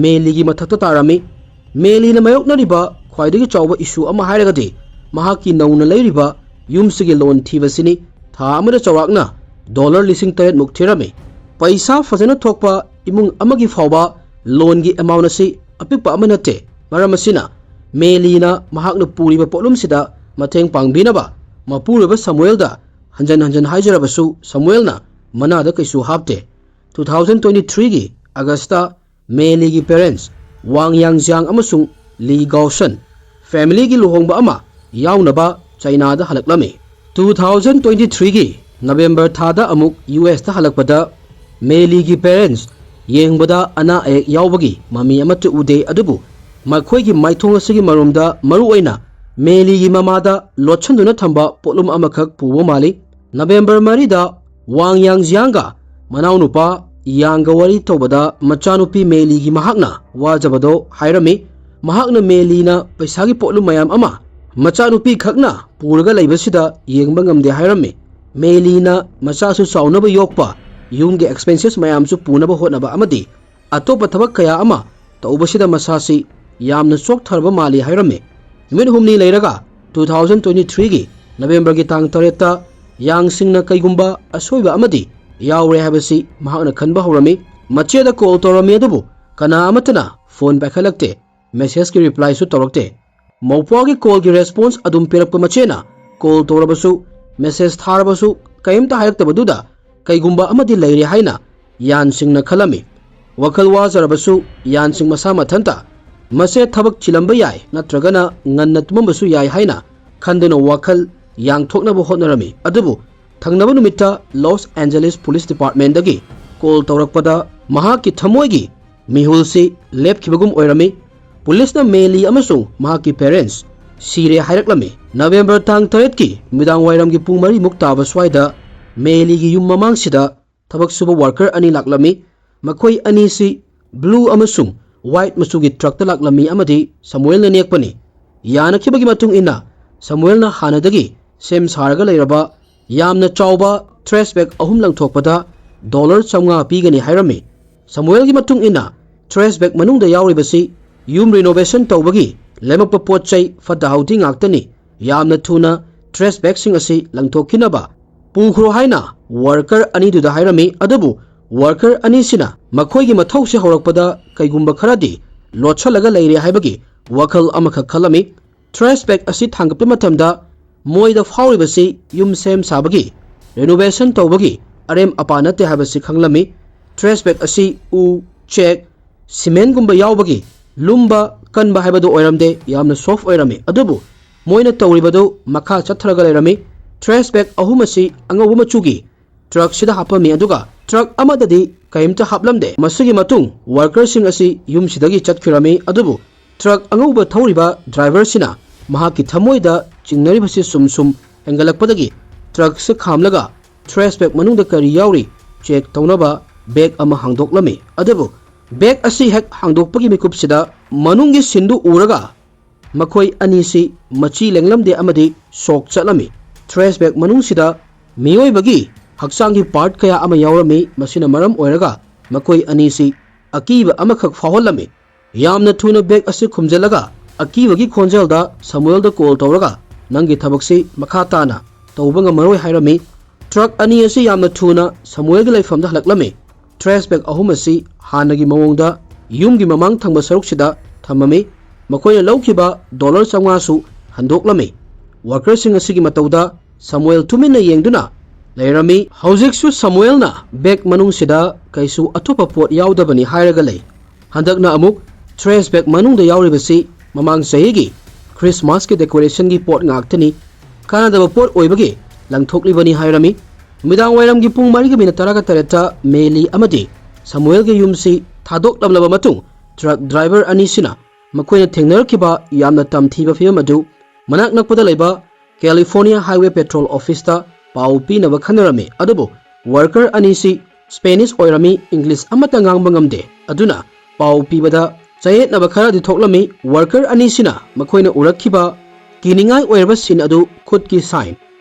ꯃꯦꯂꯤꯒꯤ ꯃꯊꯛꯇ ꯇꯥꯔꯝꯃꯤ꯫ ꯃꯦꯂꯤꯅ ꯃꯥꯌꯣꯛꯅꯔꯤꯕ ꯈ꯭ꯋꯥꯏꯗꯒꯤ ꯆꯥꯎꯕ ꯏꯁꯨ ꯑꯃ ꯍꯥꯏꯔꯒꯗꯤ ꯃꯍꯥꯛꯀꯤ ꯅꯧꯅ ꯂꯩꯔꯤꯕ ꯌꯨꯝꯁꯤꯒꯤ ꯂꯣꯟ ꯊꯤꯕꯁꯤꯅꯤ꯫ ꯊꯥ ꯑꯃꯗ ꯆꯥꯎꯔꯥꯛꯅ ꯗꯣꯂꯔ ꯂꯤꯁꯤꯡ ꯇꯔꯦꯠ ꯃꯨꯛ ꯊꯤꯔꯝꯃꯤ꯫ ꯄꯩꯁꯥ ꯐꯖꯅ ꯊꯣꯛꯄ ꯏꯃꯨꯡ ꯑꯃꯒꯤ ꯐꯥꯎꯕ ꯂꯣꯟꯒꯤ ꯑꯦꯃꯥꯎꯟ ꯑꯁꯤ ꯑꯄꯤꯛꯄ ꯑꯃ ꯅꯠꯇꯦ꯫ ꯃꯔꯝ ꯑꯁꯤꯅ ꯃꯦꯂꯤꯅ ꯃꯍꯥꯛꯅ ꯄꯨꯔꯤꯕ ꯄꯣꯠꯂꯨꯝꯁꯤꯗ ꯃꯇꯦꯡ ꯄꯥꯡꯕꯤꯅꯕ ꯃꯄꯨꯔꯣꯏꯕ ꯁꯃꯨꯑꯦꯜꯗ ꯍꯟꯖꯟ ꯍꯟꯖꯟ ꯍꯥꯏꯖꯔꯕꯁꯨ ꯁꯃꯨꯑꯦꯜꯅ ꯃꯅꯥꯗ ꯀꯩꯁꯨ ꯍꯥꯞꯇꯦ꯫ ꯇꯨ ꯊꯥꯎꯖꯟ ꯇ꯭ꯋꯦꯟꯇꯤ ꯊ꯭ꯔꯤꯒꯤ ꯑꯥꯒꯁꯇ ꯃꯦꯂꯤꯒꯤ ꯄꯦꯔꯦꯟꯁ ꯋꯥꯡ ꯌꯥꯡꯖꯤꯌꯥꯡ ꯑꯃꯁꯨꯡ ꯂꯤ ꯒꯥꯎꯁꯟ ꯐꯦꯃꯤꯂꯤꯒꯤ ꯂꯨꯍꯣꯡꯕ ꯑꯃ ꯌꯥꯎꯅꯕ ꯆꯥꯏꯅꯥꯗ ꯍꯜꯂꯛꯂꯝꯃꯤ꯫ ꯇꯨ ꯊꯥꯎꯖꯟ ꯇ꯭ꯋꯦꯟꯇꯤ ꯊ꯭ꯔꯤꯒꯤ ꯅꯕꯦꯝꯕꯔ ꯊꯥꯗ ꯑꯃꯨꯛ ꯌꯨ ꯑꯦꯁꯇ ꯍꯜꯂꯛꯄꯗ ꯃꯦꯂꯤꯒꯤ ꯄꯦꯔꯦꯟꯁ ꯌꯦꯡꯕꯗ ꯑꯅꯥ ꯑꯌꯦꯛ ꯌꯥꯎꯕꯒꯤ ꯃꯃꯤ ꯑꯃꯠꯇ ꯎꯗꯦ, ꯑꯗꯨꯕꯨ ꯃꯈꯣꯏꯒꯤ ꯃꯥꯏꯊꯣꯡ ꯑꯁꯤꯒꯤ ꯃꯔꯨꯝꯗ ꯃꯔꯨꯑꯣꯏꯅ ꯃꯦꯂꯤꯒꯤ ꯃꯃꯥꯗ ꯂꯣꯠꯁꯤꯟꯗꯨꯅ ꯊꯝꯕ ꯄꯣꯠꯂꯨꯝ ꯑꯃꯈꯛ ꯄꯨꯕ ꯃꯥꯜꯂꯤ꯫ ꯅꯕꯦꯝꯕꯔ ꯃꯔꯤꯗ ꯋꯥꯡ ꯌꯥꯡꯖꯤꯌꯥꯡꯒ ꯃꯅꯥꯎꯅꯨꯄꯥ ꯌꯥꯡꯒ ꯋꯥꯔꯤ ꯇꯧꯕꯗ ꯃꯆꯥꯅꯨꯄꯤ ꯃꯦꯂꯤꯒꯤ ꯃꯍꯥꯛꯅ ꯋꯥꯖꯕꯗꯣ ꯍꯥꯏꯔꯝꯃꯤ꯫ ꯃꯍꯥꯛꯅ ꯃꯦꯂꯤꯅ ꯄꯩꯁꯥꯒꯤ ꯄꯣꯠꯂꯨꯝ ꯃꯌꯥꯝ ꯑꯃ ꯃꯆꯥꯅꯨꯄꯤ ꯈꯛꯅ ꯄꯨꯔꯒ ꯂꯩꯕꯁꯤꯗ ꯌꯦꯡꯕ ꯉꯝꯗꯦ ꯍꯥꯏꯔꯝꯃꯤ꯫ ꯃꯦꯂꯤꯅ ꯃꯆꯥꯁꯨ ꯆꯥꯎꯅꯕ ꯌꯣꯛꯄ, ꯌꯨꯝꯒꯤ ꯑꯦꯛꯁꯄꯦꯟꯁꯦꯁ ꯃꯌꯥꯝꯁꯨ ꯄꯨꯅꯕ ꯍꯣꯠꯅꯕ ꯑꯃꯗꯤ ꯑꯇꯣꯞꯄ ꯊꯕꯛ ꯀꯌꯥ ꯑꯃ ꯇꯧꯕꯁꯤꯗ ꯃꯁꯥꯁꯤ ꯌꯥꯝꯅ ꯆꯣꯛꯊꯔꯕ ꯃꯥꯜꯂꯤ ꯍꯥꯏꯔꯝꯃꯤ꯫ ꯅꯨꯃꯤꯠ ꯍꯨꯝꯅꯤ ꯂꯩꯔꯒ two thousand twenty threeꯒꯤ ꯅꯕꯦꯝꯕꯔꯒꯤ ꯇꯥꯡ ꯇꯔꯦꯠꯇ ꯌꯥꯡꯁꯤꯡꯅ ꯀꯩꯒꯨꯝꯕ ꯑꯁꯣꯏꯕ ꯑꯃꯗꯤ ꯌꯥꯎꯔꯦ ꯍꯥꯏꯕꯁꯤ ꯃꯍꯥꯛꯅ ꯈꯟꯕ ꯍꯧꯔꯝꯃꯤ꯫ ꯃꯆꯦꯗ ꯀꯣꯜ ꯇꯧꯔꯝꯃꯤ, ꯑꯗꯨꯕꯨ ꯀꯅꯥ ꯑꯃꯠꯇꯅ ꯐꯣꯟ ꯄꯥꯏꯈꯠꯂꯛꯇꯦ, ꯃꯦꯁꯦꯖꯀꯤ ꯔꯤꯄ꯭ꯂꯥꯏꯁꯨ ꯇꯧꯔꯛꯇꯦ꯫ ꯃꯧꯄ꯭ꯋꯥꯒꯤ ꯀꯣꯜꯒꯤ ꯔꯦꯁꯄꯣꯟꯁ ꯑꯗꯨꯝ ꯄꯤꯔꯛꯄ ꯃꯆꯦꯅ ꯀꯣꯜ ꯇꯧꯔꯕꯁꯨ, ꯃꯦꯁꯦꯖ ꯊꯥꯔꯕꯁꯨ ꯀꯔꯤꯝꯇ ꯍꯥꯏꯔꯛꯇꯕꯗꯨꯗ ꯀꯩꯒꯨꯝꯕ ꯑꯃꯗꯤ ꯂꯩꯔꯦ ꯍꯥꯏꯅ ꯌꯥꯟꯁꯤꯡꯅ ꯈꯜꯂꯝꯃꯤ꯫ ꯋꯥꯈꯜ ꯋꯥꯖꯔꯕꯁꯨ ꯌꯥꯟꯁꯤꯡ ꯃꯁꯥ ꯃꯊꯟꯇ ꯃꯁꯦ ꯊꯕꯛ ꯆꯤꯜꯂꯝꯕ ꯌꯥꯏ, ꯅꯠꯇ꯭ꯔꯒꯅ ꯉꯟꯅ ꯇꯨꯝꯃꯝꯕꯁꯨ ꯌꯥꯏ ꯍꯥꯏꯅ ꯈꯟꯗꯨꯅ ꯋꯥꯈꯜ ꯌꯥꯡꯊꯣꯛꯅꯕ ꯍꯣꯠꯅꯔꯝꯃꯤ꯫ ꯑꯗꯨꯕꯨ ꯊꯪꯅꯕ ꯅꯨꯃꯤꯠꯇ ꯂꯣꯁ ꯑꯦꯟꯖꯦꯂꯤꯁ ꯄꯨꯂꯤꯁ ꯗꯤꯄꯥꯔꯠꯃꯦꯟꯗꯒꯤ ꯀꯣꯜ ꯇꯧꯔꯛꯄꯗ ꯃꯍꯥꯛꯀꯤ ꯊꯃꯣꯏꯒꯤ ꯃꯤꯍꯨꯜꯁꯤ ꯂꯦꯞꯈꯤꯕꯒꯨꯝ ꯑꯣꯏꯔꯝꯃꯤ꯫ ꯄꯨꯂꯤꯁꯅ ꯃꯦꯂꯤ ꯑꯃꯁꯨꯡ ꯃꯍꯥꯛꯀꯤ ꯄꯦꯔꯦꯟꯁ ꯁꯤꯔꯦ ꯍꯥꯏꯔꯛꯂꯝꯃꯤ꯫ ꯅꯕꯦꯝꯕꯔ ꯇꯥꯡ ꯇꯔꯦꯠꯀꯤ ꯅꯨꯃꯤꯗꯥꯡ ꯋꯥꯏꯔꯝꯒꯤ ꯄꯨꯡ ꯃꯔꯤꯃꯨꯛ ꯇꯥꯕ ꯁ꯭ꯋꯥꯏꯗ ꯃꯦꯂꯤꯒꯤ ꯌꯨꯝ ꯃꯃꯥꯡꯁꯤꯗ ꯊꯕꯛ ꯁꯨꯕ ꯋꯥꯔꯀꯔ ꯑꯅꯤ ꯂꯥꯛꯂꯝꯃꯤ꯫ ꯃꯈꯣꯏ ꯑꯅꯤꯁꯤ ꯕ꯭ꯂꯨ ꯑꯃꯁꯨꯡ ꯋꯥꯏꯠ ꯃꯆꯨꯒꯤ ꯇ꯭ꯔꯛꯇ ꯂꯥꯛꯂꯝꯃꯤ ꯑꯃꯗꯤ ꯁꯃꯨꯑꯦꯜꯅ ꯅꯦꯛꯄꯅꯤ꯫ ꯌꯥꯅꯈꯤꯕꯒꯤ ꯃꯇꯨꯡ ꯏꯟꯅ ꯁꯃꯨꯑꯦꯜꯅ ꯍꯥꯟꯅꯗꯒꯤ ꯁꯦꯝ ꯁꯥꯔꯒ ꯂꯩꯔꯕ ꯌꯥꯝꯅ ꯆꯥꯎꯕ ꯇ꯭ꯔꯦꯁ ꯕꯦꯒ ꯑꯍꯨꯝ ꯂꯪꯊꯣꯛꯄꯗ ꯗꯣꯂꯔ ꯆꯥꯝꯃꯉꯥ ꯄꯤꯒꯅꯤ ꯍꯥꯏꯔꯝꯃꯤ꯫ ꯁꯃꯨꯑꯦꯜꯒꯤ ꯃꯇꯨꯡ ꯏꯟꯅ ꯇ꯭ꯔꯦꯁ ꯕꯦꯒ ꯃꯅꯨꯡꯗ ꯌꯥꯎꯔꯤꯕꯁꯤ ꯌꯨꯝ ꯔꯤꯅꯣꯚꯦꯁꯟ ꯇꯧꯕꯒꯤ ꯂꯦꯝꯃꯛꯄ ꯄꯣꯠ ꯆꯩ ꯐꯠꯇ ꯍꯥꯎꯗꯤ ꯉꯥꯛꯇꯅꯤ꯫ ꯌꯥꯝꯅ ꯊꯨꯅ ꯇ꯭ꯔꯦꯁ ꯕꯦꯒꯁꯤꯡ ꯑꯁꯤ ꯂꯪꯊꯣꯛꯈꯤꯅꯕ ꯄꯨꯈ꯭ꯔꯣ ꯍꯥꯏꯅ ꯋꯥꯔꯀꯔ ꯑꯅꯤꯗꯨꯗ ꯍꯥꯏꯔꯝꯃꯤ꯫ ꯑꯗꯨꯕꯨ ꯋꯥꯔꯀꯔ ꯑꯅꯤꯁꯤꯅ ꯃꯈꯣꯏꯒꯤ ꯃꯊꯧꯁꯤ ꯍꯧꯔꯛꯄꯗ ꯀꯩꯒꯨꯝꯕ ꯈꯔꯗꯤ ꯂꯣꯠꯁꯤꯜꯂꯒ ꯂꯩꯔꯦ ꯍꯥꯏꯕꯒꯤ ꯋꯥꯈꯜ ꯑꯃꯈꯛ ꯈꯜꯂꯝꯃꯤ꯫ ꯇ꯭ꯔꯦꯁ ꯕꯦꯒ ꯑꯁꯤ ꯊꯥꯡꯒꯠꯄ ꯃꯇꯝꯗ ꯃꯣꯏꯗ ꯐꯥꯎꯔꯤꯕꯁꯤ ꯌꯨꯝ ꯁꯦꯝ ꯁꯥꯕꯒꯤ, ꯔꯤꯅꯣꯚꯦꯁꯟ ꯇꯧꯕꯒꯤ ꯑꯔꯦꯝ ꯑꯄꯥ ꯅꯠꯇꯦ ꯍꯥꯏꯕꯁꯤ ꯈꯪꯂꯝꯃꯤ꯫ ꯇ꯭ꯔꯦꯁ ꯕꯦꯒ ꯑꯁꯤ ꯎ, ꯆꯦꯛ, ꯁꯤꯃꯦꯟꯒꯨꯝꯕ ꯌꯥꯎꯕꯒꯤ ꯂꯨꯝꯕ ꯀꯟꯕ ꯍꯥꯏꯕꯗꯨ ꯑꯣꯏꯔꯝꯗꯦ, ꯌꯥꯝꯅ ꯁꯣꯐ ꯑꯣꯏꯔꯝꯃꯤ꯫ ꯑꯗꯨꯕꯨ ꯃꯣꯏꯅ ꯇꯧꯔꯤꯕꯗꯨ ꯃꯈꯥ ꯆꯠꯊꯔꯒ ꯂꯩꯔꯝꯃꯤ꯫ trash bag ꯑꯍꯨꯝ ꯑꯁꯤ ꯑꯉꯧꯕ ꯃꯆꯨꯒꯤ truckꯁꯤꯗ ꯍꯥꯞꯄꯝꯃꯤ, ꯑꯗꯨꯒ truck ꯑꯃꯗꯗꯤ ꯀꯔꯤꯝꯇ ꯍꯥꯞꯂꯝꯗꯦ꯫ ꯃꯁꯤꯒꯤ ꯃꯇꯨꯡ workerꯁꯤꯡ ꯑꯁꯤ ꯌꯨꯝꯁꯤꯗꯒꯤ ꯆꯠꯈꯤꯔꯝꯃꯤ, ꯑꯗꯨꯕꯨ truck ꯑꯉꯧꯕ ꯊꯧꯔꯤꯕ driverꯁꯤꯅ ꯃꯍꯥꯛꯀꯤ ꯊꯃꯣꯏꯗ ꯆꯤꯡꯅꯔꯤꯕꯁꯤ ꯁꯨꯝ ꯁꯨꯝ ꯍꯦꯟꯒꯠꯂꯛꯄꯗꯒꯤ truckꯁꯤ ꯈꯥꯝꯂꯒ trash bag ꯃꯅꯨꯡꯗ ꯀꯔꯤ ꯌꯥꯎꯔꯤ check ꯇꯧꯅꯕ bag ꯑꯃ ꯍꯥꯡꯗꯣꯛꯂꯝꯃꯤ꯫ ꯑꯗꯨꯕꯨ bag ꯑꯁꯤ ꯍꯦꯛ ꯍꯥꯡꯗꯣꯛꯄꯒꯤ ꯃꯤꯀꯨꯞꯁꯤꯗ ꯃꯅꯨꯡꯒꯤ ꯁꯤꯟꯗꯨ ꯎꯔꯒ ꯃꯈꯣꯏ ꯑꯅꯤꯁꯤ ꯃꯆꯤ ꯂꯦꯡꯂꯝꯗꯦ ꯑꯃꯗꯤ shock ꯆꯠꯂꯝꯃꯤ꯫ Trash bag ꯃꯅꯨꯡꯁꯤꯗ ꯃꯤꯑꯣꯏꯕꯒꯤ ꯍꯛꯆꯥꯡꯒꯤ part ꯀꯌꯥ ꯑꯃ ꯌꯥꯎꯔꯝꯃꯤ꯫ ꯃꯁꯤꯅ ꯃꯔꯝ ꯑꯣꯏꯔꯒ ꯃꯈꯣꯏ ꯑꯅꯤꯁꯤ ꯑꯀꯤꯕ ꯑꯃꯈꯛ ꯐꯥꯎꯍꯜꯂꯝꯃꯤ꯫ ꯌꯥꯝꯅ ꯊꯨꯅ bag ꯑꯁꯤ ꯈꯨꯝꯖꯤꯜꯂꯒ ꯑꯀꯤꯕꯒꯤ ꯈꯣꯟꯖꯦꯜꯗ ꯁꯃꯨꯑꯦꯜꯗ call ꯇꯧꯔꯒ, "ꯅꯪꯒꯤ ꯊꯕꯛꯁꯤ ꯃꯈꯥ ꯇꯥꯅ ꯇꯧꯕ ꯉꯝꯃꯔꯣꯏ," ꯍꯥꯏꯔꯝꯃꯤ꯫ Truck ꯑꯅꯤ ꯑꯁꯤ ꯌꯥꯝꯅ ꯊꯨꯅ ꯁꯃꯨꯑꯦꯜꯒꯤ ꯂꯩꯐꯝꯗ ꯍꯜꯂꯛꯂꯝꯃꯤ꯫ Trash bag ꯑꯍꯨꯝ ꯑꯁꯤ ꯍꯥꯟꯅꯒꯤ ꯃꯑꯣꯡꯗ ꯌꯨꯝꯒꯤ ꯃꯃꯥꯡ ꯊꯪꯕ ꯁꯔꯨꯛꯁꯤꯗ ꯊꯝꯃꯝꯃꯤ꯫ ꯃꯈꯣꯏꯅ ꯂꯧꯈꯤꯕ dollar ꯆꯥꯝꯃꯉꯥꯁꯨ ꯍꯟꯗꯣꯛꯂꯝꯃꯤ꯫ Workerꯁꯤꯡ ꯑꯁꯤꯒꯤ ꯃꯇꯧꯗ ꯁꯃꯨꯑꯦꯜ ꯇꯨꯃꯤꯟꯅ ꯌꯦꯡꯗꯨꯅ ꯂꯩꯔꯝꯃꯤ꯫ ꯍꯧꯖꯤꯛꯁꯨ ꯁꯃꯨꯑꯦꯜꯅ bag ꯃꯅꯨꯡꯁꯤꯗ ꯀꯩꯁꯨ ꯑꯇꯣꯞꯄ ꯄꯣꯠ ꯌꯥꯎꯗꯕꯅꯤ ꯍꯥꯏꯔꯒ ꯂꯩ꯫ ꯍꯟꯗꯛꯅ ꯑꯃꯨꯛ trash bag ꯃꯅꯨꯡꯗ ꯌꯥꯎꯔꯤꯕꯁꯤ ꯃꯃꯥꯡ ꯆꯍꯤꯒꯤ Christmasꯀꯤ decorationꯒꯤ ꯄꯣꯠ ꯉꯥꯛꯇꯅꯤ, ꯀꯥꯟꯅꯗꯕ ꯄꯣꯠ ꯑꯣꯏꯕꯒꯤ ꯂꯪꯊꯣꯛꯂꯤꯕꯅꯤ ꯍꯥꯏꯔꯝꯃꯤ꯫ ꯅꯨꯃꯤꯗꯥꯡ ꯋꯥꯏꯔꯝꯒꯤ ꯄꯨꯡ ꯃꯔꯤꯒ minute ꯇꯔꯥꯒ ꯇꯔꯦꯠꯇ ꯃꯦꯂꯤ ꯑꯃꯗꯤ ꯁꯃꯨꯑꯦꯜꯒꯤ ꯌꯨꯝꯁꯤ ꯊꯥꯗꯣꯛꯂꯝꯂꯕ ꯃꯇꯨꯡ, truck driver ꯑꯅꯤꯁꯤꯅ ꯃꯈꯣꯏꯅ ꯊꯦꯡꯅꯔꯛꯈꯤꯕ ꯌꯥꯝꯅ ꯇꯝꯊꯤꯕ ꯐꯤꯕꯝ ꯑꯗꯨ ꯃꯅꯥꯛ ꯅꯛꯄꯗ ꯂꯩꯕ California Highway Patrol Officeꯇ ꯄꯥꯎ ꯄꯤꯅꯕ ꯈꯟꯅꯔꯝꯃꯤ꯫ ꯑꯗꯨꯕꯨ worker ꯑꯅꯤꯁꯤ Spanish ꯑꯣꯏꯔꯝꯃꯤ, English ꯑꯃꯠꯇ ꯉꯥꯡꯕ ꯉꯝꯗꯦ꯫ ꯑꯗꯨꯅ ꯄꯥꯎ ꯄꯤꯕꯗ ꯆꯌꯦꯠꯅꯕ ꯈꯔꯗꯤ ꯊꯣꯛꯂꯝꯃꯤ꯫ Worker ꯑꯅꯤꯁꯤꯅ ꯃꯈꯣꯏꯅ ꯎꯔꯛꯈꯤꯕ ꯀꯤꯅꯤꯡꯉꯥꯏ ꯑꯣꯏꯔꯕ scene ꯑꯗꯨ ꯈꯨꯠꯀꯤ sign,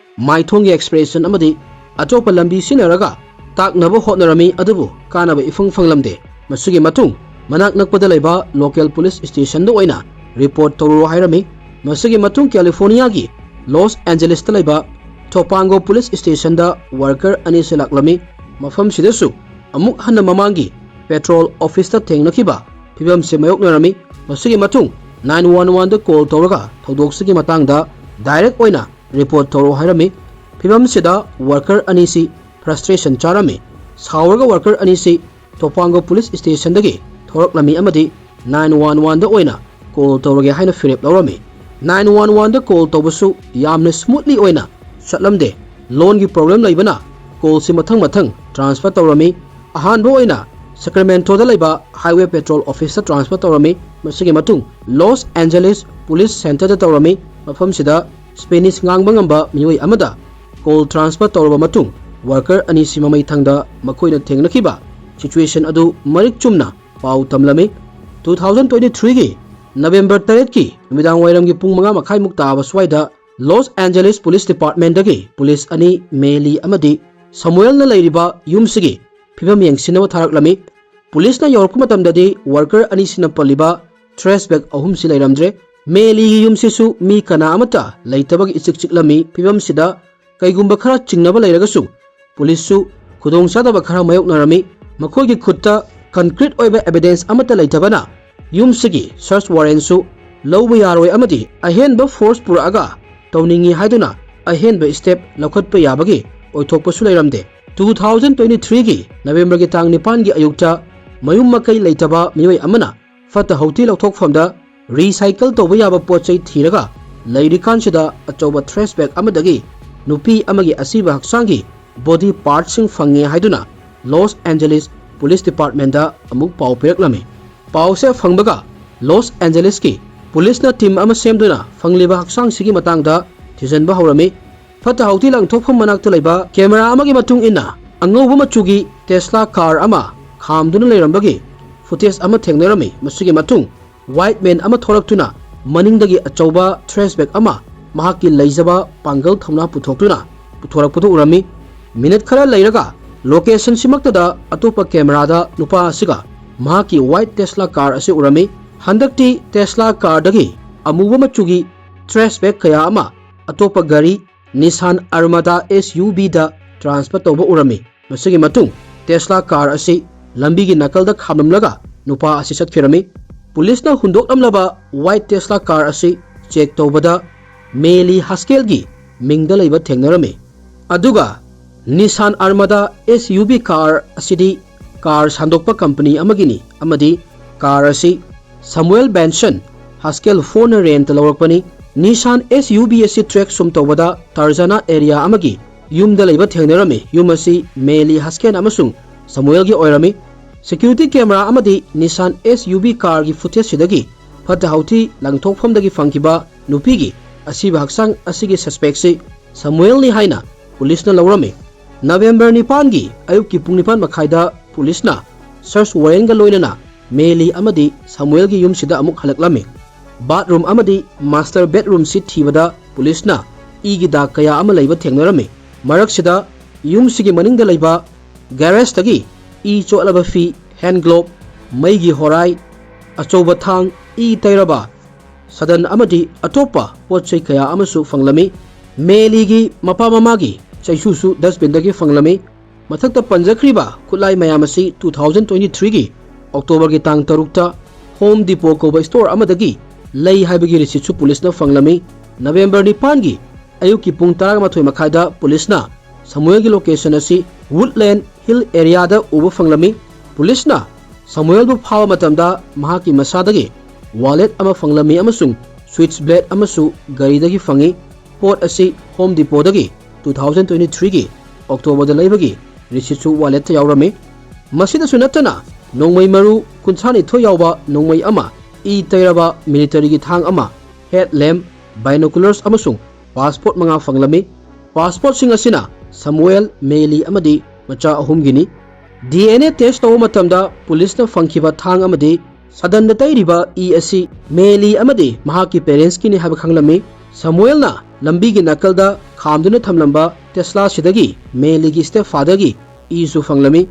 ꯃꯥꯏꯊꯣꯡꯒꯤ expression ꯑꯃꯗꯤ ꯑꯇꯣꯞꯄ ꯂꯝꯕꯤ ꯁꯤꯖꯤꯟꯅꯔꯒ ꯇꯥꯛꯅꯕ ꯍꯣꯠꯅꯔꯝꯃꯤ, ꯑꯗꯨꯕꯨ ꯀꯥꯟꯅꯕ ꯏꯐꯪ ꯐꯪꯂꯝꯗꯦ꯫ ꯃꯁꯤꯒꯤ ꯃꯇꯨꯡ ꯃꯅꯥꯛ ꯅꯛꯄꯗ ꯂꯩꯕ local police stationꯗ ꯑꯣꯏꯅ report ꯇꯧꯔꯨꯔꯣ ꯍꯥꯏꯔꯝꯃꯤ꯫ ꯃꯁꯤꯒꯤ ꯃꯇꯨꯡ Californiaꯒꯤ Los Angelesꯇ ꯂꯩꯕ Topanga police stationꯗ worker ꯑꯅꯤꯁꯤ ꯂꯥꯛꯂꯝꯃꯤ꯫ ꯃꯐꯝꯁꯤꯗꯁꯨ ꯑꯃꯨꯛ ꯍꯟꯅ ꯃꯃꯥꯡꯒꯤ patrol officeꯇ ꯊꯦꯡꯅꯈꯤꯕ ꯐꯤꯕꯝꯁꯤ ꯃꯥꯌꯣꯛꯅꯔꯝꯃꯤ꯫ ꯃꯁꯤꯒꯤ ꯃꯇꯨꯡ nine one oneꯗ call ꯇꯧꯔꯒ ꯊꯧꯗꯣꯛꯁꯤꯒꯤ ꯃꯇꯥꯡꯗ direct ꯑꯣꯏꯅ report ꯇꯧꯔꯣ ꯍꯥꯏꯔꯝꯃꯤ꯫ ꯐꯤꯕꯝꯁꯤꯗ worker ꯑꯅꯤꯁꯤ frustration ꯆꯥꯔꯝꯃꯤ꯫ ꯁꯥꯎꯔꯒ worker ꯑꯅꯤꯁꯤ Topanga police stationꯗꯒꯤ ꯊꯣꯔꯛꯂꯝꯃꯤ ꯑꯃꯗꯤ nine one oneꯗ ꯑꯣꯏꯅ call ꯇꯧꯔꯒꯦ ꯍꯥꯏꯅ ꯐꯤꯔꯦꯞ ꯂꯧꯔꯝꯃꯤ꯫ Nine one oneꯗ call ꯇꯧꯕꯁꯨ ꯌꯥꯝꯅ smoothly ꯑꯣꯏꯅ ꯆꯠꯂꯝꯗꯦ꯫ Loanꯒꯤ problem ꯂꯩꯕꯅ callꯁꯤ ꯃꯊꯪ ꯃꯊꯪ transfer ꯇꯧꯔꯝꯃꯤ꯫ ꯑꯍꯥꯟꯕ ꯑꯣꯏꯅ Sacramentoꯗ ꯂꯩꯕ Highway Patrol Officeꯇ transfer ꯇꯧꯔꯝꯃꯤ꯫ ꯃꯁꯤꯒꯤ ꯃꯇꯨꯡ Los Angeles Police Centerꯗ ꯇꯧꯔꯝꯃꯤ꯫ ꯃꯐꯝꯁꯤꯗ Spanish ꯉꯥꯡꯕ ꯉꯝꯕ ꯃꯤꯑꯣꯏ ꯑꯃꯗ call transfer ꯇꯧꯔꯕ ꯃꯇꯨꯡ worker ꯑꯅꯤꯁꯤ ꯃꯃꯩ ꯊꯪꯗ ꯃꯈꯣꯏꯅ ꯊꯦꯡꯅꯈꯤꯕ situation ꯑꯗꯨ ꯃꯔꯤꯛ ꯆꯨꯝꯅ ꯄꯥꯎ ꯇꯝꯂꯝꯃꯤ꯫ Two thousand twenty threeꯒꯤ November ꯇꯔꯦꯠꯀꯤ ꯅꯨꯃꯤꯗꯥꯡ ꯋꯥꯏꯔꯝꯒꯤ ꯄꯨꯡ ꯃꯉꯥ ꯃꯈꯥꯏꯃꯨꯛ ꯇꯥꯕ ꯁ꯭ꯋꯥꯏꯗ Los Angeles Police Departmentꯗꯒꯤ police ꯑꯅꯤ, Meli ꯑꯃꯗꯤ Samuelꯅ ꯂꯩꯔꯤꯕ ꯌꯨꯝꯁꯤꯒꯤ ꯐꯤꯕꯝ ꯌꯦꯡꯁꯤꯟꯅꯕ ꯊꯥꯔꯛꯂꯝꯃꯤ꯫ Policeꯅ ꯌꯧꯔꯛꯄ ꯃꯇꯝꯗꯗꯤ worker ꯑꯅꯤꯁꯤꯅ ꯄꯜꯂꯤꯕ trash bag ꯑꯍꯨꯝꯁꯤ ꯂꯩꯔꯝꯗ꯭ꯔꯦ꯫ Meliꯒꯤ ꯌꯨꯝꯁꯤꯁꯨ ꯃꯤ ꯀꯅꯥ ꯑꯃꯠꯇ ꯂꯩꯇꯕꯒꯤ ꯏꯆꯤꯛ ꯆꯤꯛꯂꯝꯃꯤ꯫ ꯐꯤꯕꯝꯁꯤꯗ ꯀꯩꯒꯨꯝꯕ ꯈꯔ ꯆꯤꯡꯅꯕ ꯂꯩꯔꯒꯁꯨ policeꯁꯨ ꯈꯨꯗꯣꯡꯆꯥꯗꯕ ꯈꯔ ꯃꯥꯌꯣꯛꯅꯔꯝꯃꯤ꯫ ꯃꯈꯣꯏꯒꯤ ꯈꯨꯠꯇ concrete ꯑꯣꯏꯕ evidence ꯑꯃꯠꯇ ꯂꯩꯇꯕꯅ ꯌꯨꯝꯁꯤꯒꯤ search warrantꯁꯨ ꯂꯧꯕ ꯌꯥꯔꯣꯏ ꯑꯃꯗꯤ ꯑꯍꯦꯟꯕ force ꯄꯨꯔꯛꯑꯒ ꯇꯧꯅꯤꯡꯏ ꯍꯥꯏꯗꯨꯅ ꯑꯍꯦꯟꯕ step ꯂꯧꯈꯠꯄ ꯌꯥꯕꯒꯤ ꯑꯣꯏꯊꯣꯛꯄꯁꯨ ꯂꯩꯔꯝꯗꯦ꯫ Two thousand twenty threeꯒꯤ Novemberꯒꯤ ꯇꯥꯡ ꯅꯤꯄꯥꯟꯒꯤ ꯑꯌꯨꯛꯇ ꯃꯌꯨꯝ ꯃꯀꯩ ꯂꯩꯇꯕ ꯃꯤꯑꯣꯏ ꯑꯃꯅ ꯐꯠꯇ ꯍꯥꯎꯗꯤ ꯂꯧꯊꯣꯛꯐꯝꯗ recycle ꯇꯧꯕ ꯌꯥꯕ ꯄꯣꯠ ꯆꯩ ꯊꯤꯔꯒ ꯂꯩꯔꯤꯀꯥꯟꯁꯤꯗ ꯑꯆꯧꯕ trash bag ꯑꯃꯗꯒꯤ ꯅꯨꯄꯤ ꯑꯃꯒꯤ ꯑꯁꯤꯕ ꯍꯛꯆꯥꯡꯒꯤ body partꯁꯤꯡ ꯐꯪꯉꯦ ꯍꯥꯏꯗꯨꯅ Los Angeles Police Departmentꯇ ꯑꯃꯨꯛ ꯄꯥꯎ ꯄꯤꯔꯛꯂꯝꯃꯤ꯫ ꯄꯥꯎꯁꯦ ꯐꯪꯕꯒ Los Angelesꯀꯤ policeꯅ team ꯑꯃ ꯁꯦꯝꯗꯨꯅ ꯐꯪꯂꯤꯕ ꯍꯛꯆꯥꯡꯁꯤꯒꯤ ꯃꯇꯥꯡꯗ ꯊꯤꯖꯤꯟꯕ ꯍꯧꯔꯝꯃꯤ꯫ ꯐꯠꯇ ꯍꯥꯎꯗꯤ ꯂꯪꯊꯣꯛꯐꯝ ꯃꯅꯥꯛꯇ ꯂꯩꯕ camera ꯑꯃꯒꯤ ꯃꯇꯨꯡ ꯏꯟꯅ ꯑꯉꯧꯕ ꯃꯆꯨꯒꯤ Tesla car ꯑꯃ ꯈꯥꯝꯗꯨꯅ ꯂꯩꯔꯝꯕꯒꯤ footage ꯑꯃ ꯊꯦꯡꯅꯔꯝꯃꯤ꯫ ꯃꯁꯤꯒꯤ ꯃꯇꯨꯡ white man ꯑꯃ ꯊꯣꯔꯛꯇꯨꯅ ꯃꯅꯤꯡꯗꯒꯤ ꯑꯆꯧꯕ trash bag ꯑꯃ ꯃꯍꯥꯛꯀꯤ ꯂꯩꯖꯕ ꯄꯥꯡꯒꯜ ꯊꯧꯅꯥ ꯄꯨꯊꯣꯛꯇꯨꯅ ꯄꯨꯊꯣꯔꯛꯄꯗꯨ ꯎꯔꯝꯃꯤ꯫ Minute ꯈꯔ ꯂꯩꯔꯒ locationꯁꯤꯃꯛꯇꯗ ꯑꯇꯣꯞꯄ cameraꯗ ꯅꯨꯄꯥ ꯑꯁꯤꯒ ꯃꯍꯥꯛꯀꯤ white Tesla car ꯑꯁꯤ ꯎꯔꯝꯃꯤ꯫ ꯍꯟꯗꯛꯇꯤ Tesla carꯗꯒꯤ ꯑꯃꯨꯕ ꯃꯆꯨꯒꯤ trash bag ꯀꯌꯥ ꯑꯃ ꯑꯇꯣꯞꯄ ꯒꯥꯔꯤ Nissan Armada SUVꯗ transfer ꯇꯧꯕ ꯎꯔꯝꯃꯤ꯫ ꯃꯁꯤꯒꯤ ꯃꯇꯨꯡ Tesla car ꯑꯁꯤ ꯂꯝꯕꯤꯒꯤ ꯅꯥꯀꯜꯗ ꯈꯥꯝꯂꯝꯂꯒ ꯅꯨꯄꯥ ꯑꯁꯤ ꯆꯠꯈꯤꯔꯝꯃꯤ꯫ Policeꯅ ꯍꯨꯟꯗꯣꯛꯂꯝꯂꯕ white Tesla car ꯑꯁꯤ check ꯇꯧꯕꯗ Meli Haskellꯒꯤ ꯃꯤꯡꯗ ꯂꯩꯕ ꯊꯦꯡꯅꯔꯝꯃꯤ꯫ ꯑꯗꯨꯒ Nissan Armada SUV car ꯑꯁꯤꯗꯤ car ꯁꯥꯟꯗꯣꯛꯄ company ꯑꯃꯒꯤꯅꯤ ꯑꯃꯗꯤ car ꯑꯁꯤ Samuel Benson, Haskell fourꯅ rentꯇ ꯂꯧꯔꯛꯄꯅꯤ꯫ ꯅꯤꯁꯥꯟ ꯑꯦꯁ ꯌꯨ ꯚꯤ ꯑꯁꯤ ꯇ꯭ꯔꯦꯛ ꯁꯨꯝ ꯇꯧꯕꯗ ꯇꯥꯔꯖꯥꯅꯥ ꯑꯦꯔꯤꯌꯥ ꯑꯃꯒꯤ ꯌꯨꯝꯗ ꯂꯩꯕ ꯊꯦꯡꯅꯔꯝꯃꯤ꯫ ꯌꯨꯝ ꯑꯁꯤ ꯃꯦꯂꯤ ꯍꯁꯀꯦꯟ ꯑꯃꯁꯨꯡ ꯁꯃꯨꯑꯦꯜꯒꯤ ꯑꯣꯏꯔꯝꯃꯤ꯫ ꯁꯦꯀ꯭ꯌꯨꯔꯤꯇꯤ ꯀꯦꯃꯦꯔꯥ ꯑꯃꯗꯤ ꯅꯤꯁꯥꯟ ꯑꯦꯁ ꯌꯨ ꯚꯤ ꯀꯥꯔꯒꯤ ꯐꯨꯇꯦꯖꯁꯤꯗꯒꯤ ꯐꯠꯇ ꯍꯥꯎꯊꯤ ꯂꯪꯊꯣꯛꯐꯝꯗꯒꯤ ꯐꯪꯈꯤꯕ ꯅꯨꯄꯤꯒꯤ ꯑꯁꯤꯕ ꯍꯛꯆꯥꯡ ꯑꯁꯤꯒꯤ ꯁꯁꯄꯦꯛꯁꯤ ꯁꯃꯨꯑꯦꯜꯅꯤ ꯍꯥꯏꯅ ꯄꯨꯂꯤꯁꯅ ꯂꯧꯔꯝꯃꯤ꯫ ꯅꯕꯦꯝꯕꯔ ꯅꯤꯄꯥꯟꯒꯤ ꯑꯌꯨꯛꯀꯤ ꯄꯨꯡ ꯅꯤꯄꯥꯟ ꯃꯈꯥꯏꯗ ꯄꯨꯂꯤꯁꯅ ꯁꯔꯆ ꯋꯥꯔꯦꯟꯒ ꯂꯣꯏꯅꯅ ꯃꯦꯂꯤ ꯑꯃꯗꯤ ꯁꯃꯨꯑꯦꯜꯒꯤ ꯌꯨꯝꯁꯤꯗ ꯑꯃꯨꯛ ꯍꯜꯂꯛꯂꯝꯃꯤ꯫ ꯕꯥꯊꯔꯨꯝ ꯑꯃꯗꯤ ꯃꯥꯁꯇꯔ ꯕꯦꯗꯔꯨꯝꯁꯤ ꯊꯤꯕꯗ ꯄꯨꯂꯤꯁꯅ ꯏꯒꯤ ꯗꯥꯛ ꯀꯌꯥ ꯑꯃ ꯂꯩꯕ ꯊꯦꯡꯅꯔꯝꯃꯤ꯫ ꯃꯔꯛꯁꯤꯗ ꯌꯨꯝꯁꯤꯒꯤ ꯃꯅꯤꯡꯗ ꯂꯩꯕ ꯒꯦꯔꯦꯖꯇꯒꯤ ꯏ ꯆꯣꯠꯂꯕ ꯐꯤ, ꯍꯦꯟ ꯒ꯭ꯂꯣꯕ, ꯃꯩꯒꯤ ꯍꯣꯔꯥꯏ, ꯑꯆꯧꯕ ꯊꯥꯡ, ꯏ ꯇꯩꯔꯕ ꯁꯥꯗꯟ ꯑꯃꯗꯤ ꯑꯇꯣꯞꯄ ꯄꯣꯠ ꯆꯩ ꯀꯌꯥ ꯑꯃꯁꯨ ꯐꯪꯂꯝꯃꯤ꯫ ꯃꯦꯂꯤꯒꯤ ꯃꯄꯥ ꯃꯃꯥꯒꯤ ꯆꯩꯁꯨꯁꯨ ꯗꯁꯕꯤꯟꯗꯒꯤ ꯐꯪꯂꯝꯃꯤ꯫ ꯃꯊꯛꯇ ꯄꯟꯖꯈ꯭ꯔꯤꯕ ꯈꯨꯠꯂꯥꯏ ꯃꯌꯥꯝ ꯑꯁꯤ ꯇꯨ ꯊꯥꯎꯖꯟ ꯇ꯭ꯋꯦꯟꯇꯤ ꯊ꯭ꯔꯤꯒꯤ ꯑꯣꯛꯇꯣꯕꯔꯒꯤ ꯇꯥꯡ ꯇꯔꯨꯛꯇ ꯍꯣꯝ ꯗꯤꯄꯣ ꯀꯧꯕ ꯁ꯭ꯇꯣꯔ ꯑꯃꯗꯒꯤ ꯂꯩ ꯍꯥꯏꯕꯒꯤ ꯔꯤꯁꯤꯠꯁꯨ ꯄꯨꯂꯤꯁꯅ ꯐꯪꯂꯝꯃꯤ꯫ ꯅꯕꯦꯝꯕꯔ ꯅꯤꯄꯥꯟꯒꯤ ꯑꯌꯨꯛꯀꯤ ꯄꯨꯡ ꯇꯔꯥꯃꯥꯊꯣꯏ ꯃꯈꯥꯏꯗ ꯄꯨꯂꯤꯁꯅ ꯁꯃꯨꯑꯦꯜꯒꯤ ꯂꯣꯀꯦꯁꯟ ꯑꯁꯤ ꯋꯨꯗꯂꯦꯟ ꯍꯤꯜ ꯑꯦꯔꯤꯌꯥꯗ ꯎꯕ ꯐꯪꯂꯝꯃꯤ꯫ ꯄꯨꯂꯤꯁꯅ ꯁꯃꯨꯑꯦꯜꯕꯨ ꯐꯥꯕ ꯃꯇꯝꯗ ꯃꯍꯥꯛꯀꯤ ꯃꯁꯥꯗꯒꯤ ꯋꯥꯂꯦꯠ ꯑꯃ ꯐꯪꯂꯝꯃꯤ ꯑꯃꯁꯨꯡ ꯁ꯭ꯋꯤꯠꯆ ꯕ꯭ꯂꯦꯗ ꯑꯃꯁꯨ ꯒꯥꯔꯤꯗꯒꯤ ꯐꯪꯉꯤ꯫ ꯄꯣꯠ ꯑꯁꯤ ꯍꯣꯝ ꯗꯤꯄꯣꯗꯒꯤ ꯇꯨ ꯊꯥꯎꯖꯟ ꯇ꯭ꯋꯦꯟꯇꯤ ꯊ꯭ꯔꯤꯒꯤ ꯑꯣꯛꯇꯣꯕꯔꯗ ꯂꯩꯕꯒꯤ ꯔꯤꯁꯤꯠꯁꯨ ꯋꯥꯂꯦꯠꯇ ꯌꯥꯎꯔꯝꯃꯤ꯫ ꯃꯁꯤꯗꯁꯨ ꯅꯠꯇꯅ ꯅꯣꯡꯃꯩ ꯃꯔꯨ ꯀꯨꯟꯊ꯭ꯔꯥꯅꯤꯊꯣꯏ ꯌꯥꯎꯕ ꯅꯣꯡꯃꯩ ꯑꯃ, ꯏ ꯇꯩꯔꯕ ꯃꯤꯂꯤꯇꯔꯤꯒꯤ ꯊꯥꯡ ꯑꯃ, ꯍꯦꯗ ꯂꯦꯝꯞ, ꯕꯥꯏꯅꯣꯀꯨꯂꯔꯁ ꯑꯃꯁꯨꯡ ꯄꯥꯁꯄꯣꯔꯠ ꯃꯉꯥ ꯐꯪꯂꯝꯃꯤ꯫ ꯄꯥꯁꯄꯣꯔꯠꯁꯤꯡ ꯑꯁꯤꯅ ꯁꯃꯨꯑꯦꯜ, ꯃꯦꯂꯤ ꯑꯃꯗꯤ ꯃꯆꯥ ꯑꯍꯨꯝꯒꯤꯅꯤ꯫ ꯗꯤ ꯑꯦꯟ ꯑꯦ ꯇꯦꯁ ꯇꯧꯕ ꯃꯇꯝꯗ ꯄꯨꯂꯤꯁꯅ ꯐꯪꯈꯤꯕ ꯊꯥꯡ ꯑꯃꯗꯤ ꯁꯥꯗꯟꯗ ꯇꯩꯔꯤꯕ ꯏ ꯑꯁꯤ ꯃꯦꯂꯤ ꯑꯃꯗꯤ ꯃꯍꯥꯛꯀꯤ ꯄꯦꯔꯦꯟꯁꯀꯤꯅꯤ ꯍꯥꯏꯕ ꯈꯪꯂꯝꯃꯤ꯫ ꯁꯃꯨꯑꯦꯜꯅ ꯂꯝꯕꯤꯒꯤ ꯅꯥꯀꯜꯗ ꯈꯥꯝꯗꯨꯅ ꯊꯝꯂꯝꯕ ꯇꯦꯁꯂꯥꯁꯤꯗꯒꯤ ꯃꯦꯂꯤꯒꯤ ꯁ꯭ꯇꯦꯞꯐꯥꯗꯔꯒꯤ ꯏꯁꯨ ꯐꯪꯂꯝꯃꯤ꯫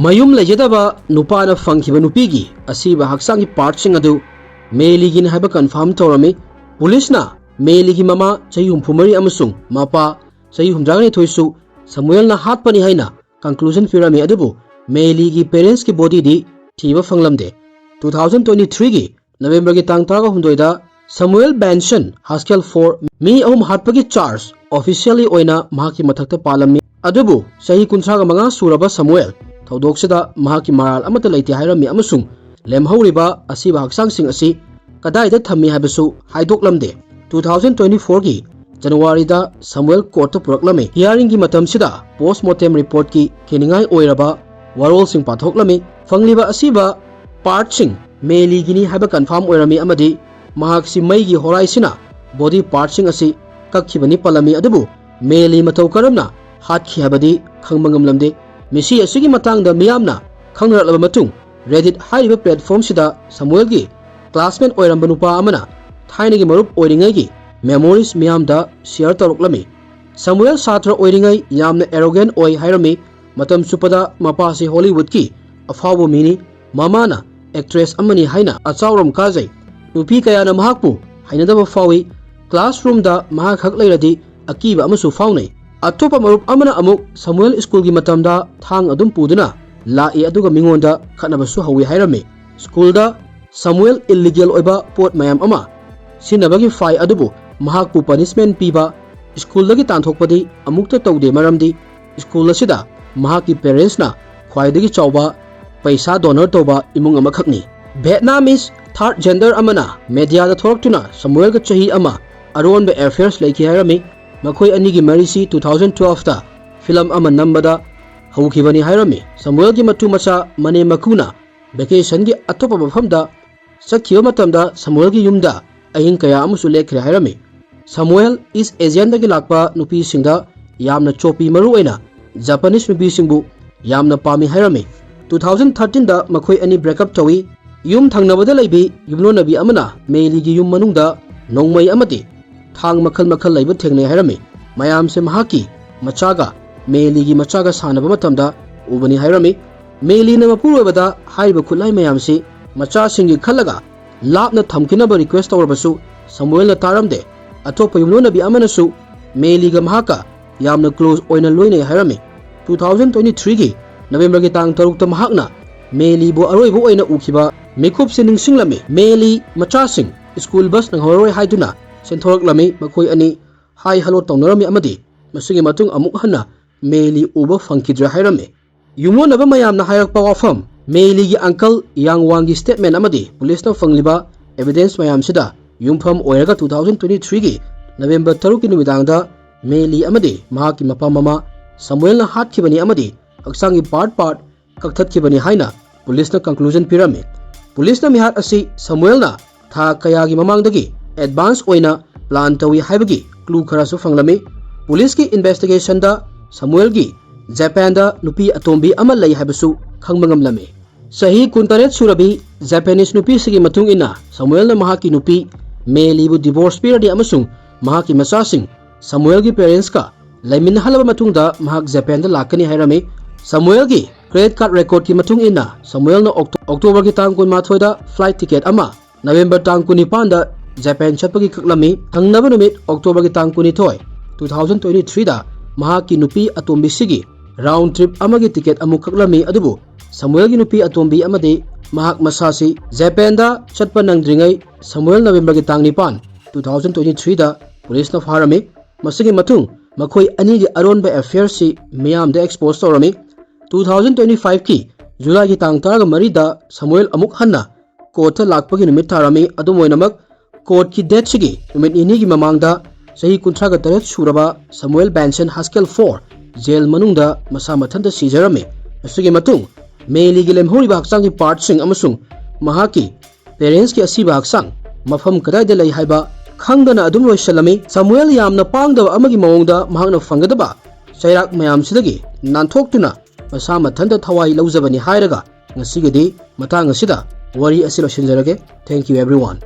ꯃꯌꯨꯝ ꯂꯩꯖꯗꯕ ꯅꯨꯄꯥꯅ ꯐꯪꯈꯤꯕ ꯅꯨꯄꯤꯒꯤ ꯑꯁꯤꯕ ꯍꯛꯆꯥꯡꯒꯤ ꯄꯥꯔꯠꯁꯤꯡ ꯑꯗꯨ ꯃꯦꯂꯤꯒꯤꯅꯤ ꯍꯥꯏꯕ ꯀꯟꯐꯥꯔꯝ ꯇꯧꯔꯝꯃꯤ꯫ ꯄꯨꯂꯤꯁꯅ ꯃꯦꯂꯤꯒꯤ ꯃꯃꯥ ꯆꯍꯤ ꯍꯨꯝꯐꯨ ꯃꯔꯤ ꯑꯃꯁꯨꯡ ꯃꯄꯥ ꯆꯍꯤ ꯍꯨꯝꯗ꯭ꯔꯥꯅꯤꯊꯣꯏꯁꯨ ꯁꯃꯨꯑꯦꯜꯅ ꯍꯥꯠꯄꯅꯤ ꯍꯥꯏꯅ ꯀꯟꯀ꯭ꯂꯨꯖꯟ ꯄꯤꯔꯝꯃꯤ, ꯑꯗꯨꯕꯨ ꯃꯦꯂꯤꯒꯤ ꯄꯦꯔꯦꯟꯁꯀꯤ ꯕꯣꯗꯤꯗꯤ ꯊꯤꯕ ꯐꯪꯂꯝꯗꯦ꯫ ꯇꯨ ꯊꯥꯎꯖꯟ ꯇ꯭ꯋꯦꯟꯇꯤ ꯊ꯭ꯔꯤꯒꯤ ꯅꯕꯦꯝꯕꯔꯒꯤ ꯇꯥꯡ ꯇꯔꯥꯍꯨꯝꯗꯣꯏꯗ ꯁꯃꯨꯑꯦꯜ ꯕꯦꯟꯁꯟ ꯍꯥꯁꯀꯦꯜ ꯐꯣꯔ ꯃꯤ ꯑꯍꯨꯝ ꯍꯥꯠꯄꯒꯤ ꯆꯥꯔꯖ ꯑꯣꯐꯤꯁꯤꯌꯦꯜꯂꯤ ꯑꯣꯏꯅ ꯃꯍꯥꯛꯀꯤ ꯃꯊꯛꯇ ꯄꯥꯜꯂꯝꯃꯤ, ꯑꯗꯨꯕꯨ ꯆꯍꯤ ꯀꯨꯟꯊ꯭ꯔꯥꯒ ꯃꯉꯥ ꯁꯨꯔꯕ ꯁꯃꯨꯑꯦꯜ ꯊꯧꯗꯣꯛꯁꯤꯗ ꯃꯍꯥꯛꯀꯤ ꯃꯔꯥꯜ ꯑꯃꯠꯇ ꯂꯩꯇꯦ ꯍꯥꯏꯔꯝꯃꯤ ꯑꯃꯁꯨꯡ ꯂꯦꯝꯍꯧꯔꯤꯕ ꯑꯁꯤꯕ ꯍꯛꯆꯥꯡꯁꯤꯡ ꯑꯁꯤ ꯀꯗꯥꯏꯗ ꯊꯝꯃꯤ ꯍꯥꯏꯕꯁꯨ ꯍꯥꯏꯗꯣꯛꯂꯝꯗꯦ꯫ ꯇꯨ ꯊꯥꯎꯖꯟ ꯇ꯭ꯋꯦꯟꯇꯤ ꯐꯣꯔꯒꯤ ꯖꯅꯋꯥꯔꯤꯗ ꯁꯃꯨꯑꯦꯜ ꯀꯣꯔꯠꯇ ꯄꯨꯔꯛꯂꯝꯃꯤ꯫ ꯍꯤꯌꯥꯔꯤꯡꯒꯤ ꯃꯇꯝꯁꯤꯗ ꯄꯣꯁ ꯃꯣꯔꯇꯦꯝ ꯔꯤꯄꯣꯔꯠꯀꯤ ꯈꯦꯅꯤꯡꯉꯥꯏ ꯑꯣꯏꯔꯕ ꯋꯥꯔꯣꯜꯁꯤꯡ ꯄꯥꯊꯣꯛꯂꯝꯃꯤ꯫ ꯐꯪꯂꯤꯕ ꯑꯁꯤꯕ ꯄꯥꯔꯠꯁꯤꯡ ꯃꯦꯂꯤꯒꯤꯅꯤ ꯍꯥꯏꯕ ꯀꯟꯐꯥꯔꯝ ꯑꯣꯏꯔꯝꯃꯤ ꯑꯃꯗꯤ ꯃꯍꯥꯛꯁꯤ ꯃꯩꯒꯤ ꯍꯣꯔꯥꯏꯁꯤꯅ ꯕꯣꯗꯤ ꯄꯥꯔꯠꯁꯤꯡ ꯑꯁꯤ ꯀꯛꯈꯤꯕꯅꯤ ꯄꯜꯂꯝꯃꯤ꯫ ꯑꯗꯨꯕꯨ ꯃꯦꯂꯤ ꯃꯇꯧ ꯀꯔꯝꯅ ꯍꯥꯠꯈꯤ ꯍꯥꯏꯕꯗꯤ ꯈꯪꯕ ꯉꯝꯂꯝꯗꯦ꯫ ꯃꯤꯁꯤ ꯑꯁꯤꯒꯤ ꯃꯇꯥꯡꯗ ꯃꯤꯌꯥꯝꯅ ꯈꯪꯅꯔꯛꯂꯕ ꯃꯇꯨꯡ, ꯔꯦꯗꯤꯠ ꯍꯥꯏꯔꯤꯕ ꯄ꯭ꯂꯦꯠꯐꯣꯝꯁꯤꯗ ꯁꯃꯨꯑꯦꯜꯒꯤ ꯀ꯭ꯂꯥꯁꯃꯦꯠ ꯑꯣꯏꯔꯝꯕ ꯅꯨꯄꯥ ꯑꯃꯅ ꯊꯥꯏꯅꯒꯤ ꯃꯔꯨꯞ ꯑꯣꯏꯔꯤꯉꯩꯒꯤ ꯃꯦꯃꯣꯔꯤꯁ ꯃꯤꯌꯥꯝꯗ ꯁꯤꯌꯔ ꯇꯧꯔꯛꯂꯝꯃꯤ꯫ ꯁꯃꯨꯑꯦꯜ ꯁꯥꯇ꯭ꯔ ꯑꯣꯏꯔꯤꯉꯩ ꯌꯥꯝꯅ ꯑꯦꯔꯣꯒꯦꯟ ꯑꯣꯏ ꯍꯥꯏꯔꯝꯃꯤ꯫ ꯃꯇꯝ ꯆꯨꯞꯄꯗ ꯃꯄꯥꯁꯤ ꯍꯣꯂꯤꯋꯨꯗꯀꯤ ꯑꯐꯥꯎꯕ ꯃꯤꯅꯤ꯫ ꯃꯃꯥꯅ ꯑꯦꯛꯇ꯭ꯔꯦꯁ ꯑꯃꯅꯤ ꯍꯥꯏꯅ ꯑꯆꯥꯎꯔꯝ ꯀꯥꯖꯩ꯫ ꯅꯨꯄꯤ ꯀꯌꯥꯅ ꯃꯍꯥꯛꯄꯨ ꯍꯩꯅꯗꯕ ꯐꯥꯎꯏ꯫ ꯀ꯭ꯂꯥꯁꯔꯨꯝꯗ ꯃꯍꯥꯛ ꯈꯛ ꯂꯩꯔꯗꯤ ꯑꯀꯤꯕ ꯑꯃꯁꯨ ꯐꯥꯎꯅꯩ꯫ ꯑꯇꯣꯞꯄ ꯃꯔꯨꯞ ꯑꯃꯅ ꯑꯃꯨꯛ ꯁꯃꯨꯑꯦꯜ ꯁ꯭ꯀꯨꯜꯒꯤ ꯃꯇꯝꯗ ꯊꯥꯡ ꯑꯗꯨꯝ ꯄꯨꯗꯨꯅ ꯂꯥꯛꯏ, ꯑꯗꯨꯒ ꯃꯤꯉꯣꯟꯗ ꯈꯠꯅꯕꯁꯨ ꯍꯧꯋꯤ ꯍꯥꯏꯔꯝꯃꯤ꯫ ꯁ꯭ꯀꯨꯜꯗ ꯁꯃꯨꯑꯦꯜ ꯏꯜꯂꯤꯒꯦꯜ ꯑꯣꯏꯕ ꯄꯣꯠ ꯃꯌꯥꯝ ꯑꯃ ꯁꯤꯖꯤꯟꯅꯕꯒꯤ ꯐꯥꯏ ꯑꯗꯨꯕꯨ ꯃꯍꯥꯛꯄꯨ ꯄꯅꯤꯁꯃꯦꯟ ꯄꯤꯕ ꯁ꯭ꯀꯨꯜꯗꯒꯤ ꯇꯥꯟꯊꯣꯛꯄꯗꯤ ꯑꯃꯨꯛꯇ ꯇꯧꯗꯦ, ꯃꯔꯝꯗꯤ ꯁ꯭ꯀꯨꯜ ꯑꯁꯤꯗ ꯃꯍꯥꯛꯀꯤ ꯄꯦꯔꯦꯟꯁꯅ ꯈ꯭ꯋꯥꯏꯗꯒꯤ ꯆꯥꯎꯕ ꯄꯩꯁꯥ ꯗꯣꯅꯔ ꯇꯧꯕ ꯏꯃꯨꯡ ꯑꯃꯈꯛꯅꯤ꯫ ꯚꯦꯠꯅꯥꯃꯤꯁ ꯊꯥꯔꯠ ꯖꯦꯟꯗꯔ ꯑꯃꯅ ꯃꯦꯗꯤꯌꯥꯗ ꯊꯣꯛꯂꯛꯇꯨꯅ ꯁꯃꯨꯑꯦꯜꯒ ꯆꯍꯤ ꯑꯃ ꯑꯔꯣꯟꯕ ꯑꯦꯐꯦꯌꯔꯁ ꯂꯩꯈꯤ ꯍꯥꯏꯔꯝꯃꯤ꯫ ꯃꯈꯣꯏ ꯑꯅꯤꯒꯤ ꯃꯔꯤꯁꯤ ꯇꯨ ꯊꯥꯎꯖꯟ ꯇꯨꯋꯦꯜꯐꯇ ꯐꯤꯂꯝ ꯑꯃ ꯅꯝꯕꯗ ꯍꯧꯈꯤꯕꯅꯤ ꯍꯥꯏꯔꯝꯃꯤ꯫ ꯁꯃꯨꯑꯦꯜꯒꯤ ꯃꯇꯨ ꯃꯆꯥ ꯃꯅꯦꯝ ꯃꯀꯨꯅ ꯚꯦꯀꯦꯁꯟꯒꯤ ꯑꯇꯣꯞꯄ ꯃꯐꯝꯗ ꯆꯠꯈꯤꯕ ꯃꯇꯝꯗ ꯁꯃꯨꯑꯦꯜꯒꯤ ꯌꯨꯝꯗ ꯑꯍꯤꯡ ꯀꯌꯥ ꯑꯃꯁꯨ ꯂꯦꯛꯈ꯭ꯔꯦ ꯍꯥꯏꯔꯝꯃꯤ꯫ ꯁꯃꯨꯑꯦꯜ ꯏꯁ ꯑꯦꯖꯤꯌꯥꯟꯗꯒꯤ ꯂꯥꯛꯄ ꯅꯨꯄꯤꯁꯤꯡꯗ ꯌꯥꯝꯅ ꯆꯣꯞꯄꯤ, ꯃꯔꯨꯑꯣꯏꯅ ꯖꯄꯥꯅꯤꯁ ꯅꯨꯄꯤꯁꯤꯡꯕꯨ ꯌꯥꯝꯅ ꯄꯥꯝꯃꯤ ꯍꯥꯏꯔꯝꯃꯤ꯫ ꯇꯨ ꯊꯥꯎꯖꯟ ꯊꯥꯔꯇꯤꯟꯗ ꯃꯈꯣꯏ ꯑꯅꯤ ꯕ꯭ꯔꯦꯛꯑꯞ ꯇꯧꯏ꯫ ꯌꯨꯝ ꯊꯪꯅꯕꯗ ꯂꯩꯕꯤ ꯌꯨꯝꯂꯣꯟꯅꯕꯤ ꯑꯃꯅ ꯃꯦꯂꯤꯒꯤ ꯌꯨꯝ ꯃꯅꯨꯡꯗ ꯅꯣꯡꯃꯩ ꯑꯃꯗꯤ ꯊꯥꯡ ꯃꯈꯜ ꯃꯈꯜ ꯂꯩꯕ ꯊꯦꯡꯅꯩ ꯍꯥꯏꯔꯝꯃꯤ꯫ ꯃꯌꯥꯝꯁꯦ ꯃꯍꯥꯛꯀꯤ ꯃꯆꯥꯒ ꯃꯦꯂꯤꯒꯤ ꯃꯆꯥꯒ ꯁꯥꯟꯅꯕ ꯃꯇꯝꯗ ꯎꯕꯅꯤ ꯍꯥꯏꯔꯝꯃꯤ꯫ ꯃꯦꯂꯤꯅ ꯃꯄꯨꯔꯣꯏꯕꯗ ꯍꯥꯏꯔꯤꯕ ꯈꯨꯠꯂꯥꯏ ꯃꯌꯥꯝꯁꯤ ꯃꯆꯥꯁꯤꯡꯒꯤ ꯈꯜꯂꯒ ꯂꯥꯞꯅ ꯊꯝꯈꯤꯅꯕ ꯔꯤꯀ꯭ꯋꯦꯁ ꯇꯧꯔꯕꯁꯨ ꯁꯃꯨꯑꯦꯜꯅ ꯇꯥꯔꯝꯗꯦ꯫ ꯑꯇꯣꯞꯄ ꯌꯨꯝꯂꯣꯟꯅꯕꯤ ꯑꯃꯅꯁꯨ ꯃꯦꯂꯤꯒ ꯃꯍꯥꯛꯀ ꯌꯥꯝꯅ ꯀ꯭ꯂꯣꯖ ꯑꯣꯏꯅ ꯂꯣꯏꯅꯩ ꯍꯥꯏꯔꯝꯃꯤ꯫ ꯇꯨ ꯊꯥꯎꯖꯟ ꯇ꯭ꯋꯦꯟꯇꯤ ꯊ꯭ꯔꯤꯒꯤ ꯅꯕꯦꯝꯕꯔꯒꯤ ꯇꯥꯡ ꯇꯔꯨꯛꯇ ꯃꯍꯥꯛꯅ ꯃꯦꯂꯤꯕꯨ ꯑꯔꯣꯏꯕ ꯑꯣꯏꯅ ꯎꯈꯤꯕ ꯃꯤꯀꯨꯞꯁꯤ ꯅꯤꯡꯁꯤꯡꯂꯝꯃꯤ꯫ ꯃꯦꯂꯤ ꯃꯆꯥꯁꯤꯡ ꯁ꯭ꯀꯨꯜ ꯕꯁ ꯅꯪꯍꯧꯔꯔꯣꯏ ꯍꯥꯏꯗꯨꯅ ꯆꯦꯟꯊꯣꯔꯛꯂꯝꯃꯤ꯫ ꯃꯈꯣꯏ ꯑꯅꯤ ꯍꯥꯏ ꯍꯜꯂꯣ ꯇꯧꯅꯔꯝꯃꯤ ꯑꯃꯗꯤ ꯃꯁꯤꯒꯤ ꯃꯇꯨꯡ ꯑꯃꯨꯛ ꯍꯟꯅ ꯃꯦꯂꯤ ꯎꯕ ꯐꯪꯈꯤꯗ꯭ꯔꯦ ꯍꯥꯏꯔꯝꯃꯤ꯫ ꯌꯨꯝꯂꯣꯟꯅꯕ ꯃꯌꯥꯝꯅ ꯍꯥꯏꯔꯛꯄ ꯋꯥꯐꯝ, ꯃꯦꯂꯤꯒꯤ ꯑꯪꯀꯜ ꯌꯥꯡ ꯋꯥꯡꯒꯤ ꯁ꯭ꯇꯦꯠꯃꯦꯟ ꯑꯃꯗꯤ ꯄꯨꯂꯤꯁꯅ ꯐꯪꯂꯤꯕ ꯑꯦꯚꯤꯗꯦꯟꯁ ꯃꯌꯥꯝꯁꯤꯗ ꯌꯨꯝꯐꯝ ꯑꯣꯏꯔꯒ two thousand twenty threeꯒꯤ November ꯇꯔꯨꯛꯀꯤ ꯅꯨꯃꯤꯗꯥꯡꯗ ꯃꯦꯂꯤ ꯑꯃꯗꯤ ꯃꯍꯥꯛꯀꯤ ꯃꯄꯥ ꯃꯃꯥ ꯁꯃꯨꯑꯦꯜꯅ ꯍꯥꯠꯈꯤꯕꯅꯤ ꯑꯃꯗꯤ ꯍꯛꯆꯥꯡꯒꯤ part part ꯀꯛꯊꯠꯈꯤꯕꯅꯤ ꯍꯥꯏꯅ ꯄꯨꯂꯤꯁꯅ conclusion ꯄꯤꯔꯝꯃꯤ꯫ ꯄꯨꯂꯤꯁꯅ ꯃꯤꯍꯥꯠ ꯑꯁꯤ ꯁꯃꯨꯑꯦꯜꯅ ꯊꯥ ꯀꯌꯥꯒꯤ ꯃꯃꯥꯡꯗꯒꯤ advance ꯑꯣꯏꯅ plan ꯇꯧꯏ ꯍꯥꯏꯕꯒꯤ clue ꯈꯔꯁꯨ ꯐꯪꯂꯝꯃꯤ꯫ ꯄꯨꯂꯤꯁꯀꯤ investigationꯗ ꯁꯃꯨꯑꯦꯜꯒꯤ ꯖꯄꯥꯟꯗ ꯅꯨꯄꯤ ꯑꯇꯣꯝꯕꯤ ꯑꯃ ꯂꯩ ꯍꯥꯏꯕꯁꯨ ꯈꯪꯕ ꯉꯝꯂꯝꯃꯤ꯫ ꯆꯍꯤ ꯀꯨꯟꯇꯔꯦꯠ ꯁꯨꯔꯕꯤ Japanese ꯅꯨꯄꯤꯁꯤꯒꯤ ꯃꯇꯨꯡ ꯏꯟꯅ ꯁꯃꯨꯑꯦꯜꯅ ꯃꯍꯥꯛꯀꯤ ꯅꯨꯄꯤ ꯃꯦꯂꯤꯕꯨ divorce ꯄꯤꯔꯅꯤ ꯑꯃꯁꯨꯡ ꯃꯍꯥꯛꯀꯤ ꯃꯆꯥꯁꯤꯡ ꯁꯃꯨꯑꯦꯜꯒꯤ parentsꯀ ꯂꯩꯃꯤꯟꯅꯍꯜꯂꯕ ꯃꯇꯨꯡꯗ ꯃꯍꯥꯛ ꯖꯄꯥꯟꯗ ꯂꯥꯛꯀꯅꯤ ꯍꯥꯏꯔꯝꯃꯤ꯫ ꯁꯃꯨꯑꯦꯜꯒꯤ credit card recordꯀꯤ ꯃꯇꯨꯡ ꯏꯟꯅ ꯁꯃꯨꯑꯦꯜꯅ ꯑꯣꯛꯇꯣ-, Octoberꯒꯤ ꯇꯥꯡ ꯀꯨꯟꯃꯥꯊꯣꯏꯗ flight ticket ꯑꯃ November ꯇꯥꯡ ꯀꯨꯟꯅꯤꯄꯥꯟꯗ ꯖꯄꯥꯟ ꯆꯠꯄꯒꯤ ꯀꯛꯂꯝꯃꯤ꯫ ꯊꯪꯅꯕ ꯅꯨꯃꯤꯠ Octoberꯒꯤ ꯇꯥꯡ ꯀꯨꯟꯅꯤꯊꯣꯏ, two thousand twenty threeꯗ ꯃꯍꯥꯛꯀꯤ ꯅꯨꯄꯤ ꯑꯇꯣꯝꯕꯤꯁꯤꯒꯤ round trip ꯑꯃꯒꯤ ticket ꯑꯃꯨꯛ ꯀꯛꯂꯝꯃꯤ꯫ ꯑꯗꯨꯕꯨ ꯁꯃꯨꯑꯦꯜꯒꯤ ꯅꯨꯄꯤ ꯑꯇꯣꯝꯕꯤ ꯑꯃꯗꯤ ꯃꯍꯥꯛ ꯃꯁꯥꯁꯤ ꯖꯄꯥꯟꯗ ꯆꯠꯄ ꯅꯪꯗ꯭ꯔꯤꯉꯩ ꯁꯃꯨꯑꯦꯜ Novemberꯒꯤ ꯇꯥꯡ ꯅꯤꯄꯥꯟ, two thousand twenty threeꯗ ꯄꯨꯂꯤꯁꯅ ꯐꯥꯔꯝꯃꯤ꯫ ꯃꯁꯤꯒꯤ ꯃꯇꯨꯡ ꯃꯈꯣꯏ ꯑꯅꯤꯒꯤ ꯑꯔꯣꯟꯕ affairꯁꯤ ꯃꯤꯌꯥꯝꯗ expose ꯇꯧꯔꯝꯃꯤ꯫ Two thousand twenty fiveꯀꯤ Julyꯒꯤ ꯇꯥꯡ ꯇꯔꯥꯃꯔꯤꯗ ꯁꯃꯨꯑꯦꯜ ꯑꯃꯨꯛ ꯍꯟꯅ courtꯇ ꯂꯥꯛꯄꯒꯤ ꯅꯨꯃꯤꯠ ꯊꯥꯔꯝꯃꯤ꯫ ꯑꯗꯨꯝ ꯑꯣꯏꯅꯃꯛ, courtꯀꯤ dateꯁꯤꯒꯤ ꯅꯨꯃꯤꯠ ꯅꯤꯅꯤꯒꯤ ꯃꯃꯥꯡꯗ ꯆꯍꯤ ꯀꯨꯟꯊ꯭ꯔꯥꯒ ꯇꯔꯦꯠ ꯁꯨꯔꯕ ꯁꯃꯨꯑꯦꯜ ꯕꯦꯟꯁꯟ ꯍꯥꯁꯀꯦꯜ four jail ꯃꯅꯨꯡꯗ ꯃꯁꯥ ꯃꯊꯟꯇ ꯁꯤꯖꯔꯝꯃꯤ꯫ ꯃꯁꯤꯒꯤ ꯃꯇꯨꯡ ꯃꯦꯂꯤꯒꯤ ꯂꯦꯝꯍꯧꯔꯤꯕ ꯍꯛꯆꯥꯡꯒꯤ partꯁꯤꯡ ꯑꯃꯁꯨꯡ ꯃꯍꯥꯛꯀꯤ parentsꯀꯤ ꯑꯁꯤꯕ ꯍꯛꯆꯥꯡ ꯃꯐꯝ ꯀꯗꯥꯏꯗ ꯂꯩ ꯍꯥꯏꯕ ꯈꯪꯗꯅ ꯑꯗꯨꯝ ꯂꯣꯏꯁꯤꯜꯂꯝꯃꯤ꯫ ꯁꯃꯨꯑꯦꯜ ꯌꯥꯝꯅ ꯄꯥꯡꯗꯕ ꯑꯃꯒꯤ ꯃꯑꯣꯡꯗ ꯃꯍꯥꯛꯅ ꯐꯪꯒꯗꯕ ꯆꯩꯔꯥꯛ ꯃꯌꯥꯝꯁꯤꯗꯒꯤ ꯅꯥꯟꯊꯣꯛꯇꯨꯅ ꯃꯁꯥ ꯃꯊꯟꯇ ꯊꯋꯥꯏ ꯂꯧꯖꯕꯅꯤ ꯍꯥꯏꯔꯒ ꯉꯁꯤꯒꯤꯗꯤ ꯃꯇꯥꯡ ꯑꯁꯤꯗ ꯋꯥꯔꯤ ꯑꯁꯤ ꯂꯣꯏꯁꯤꯟꯖꯔꯒꯦ꯫ Thank you everyone꯫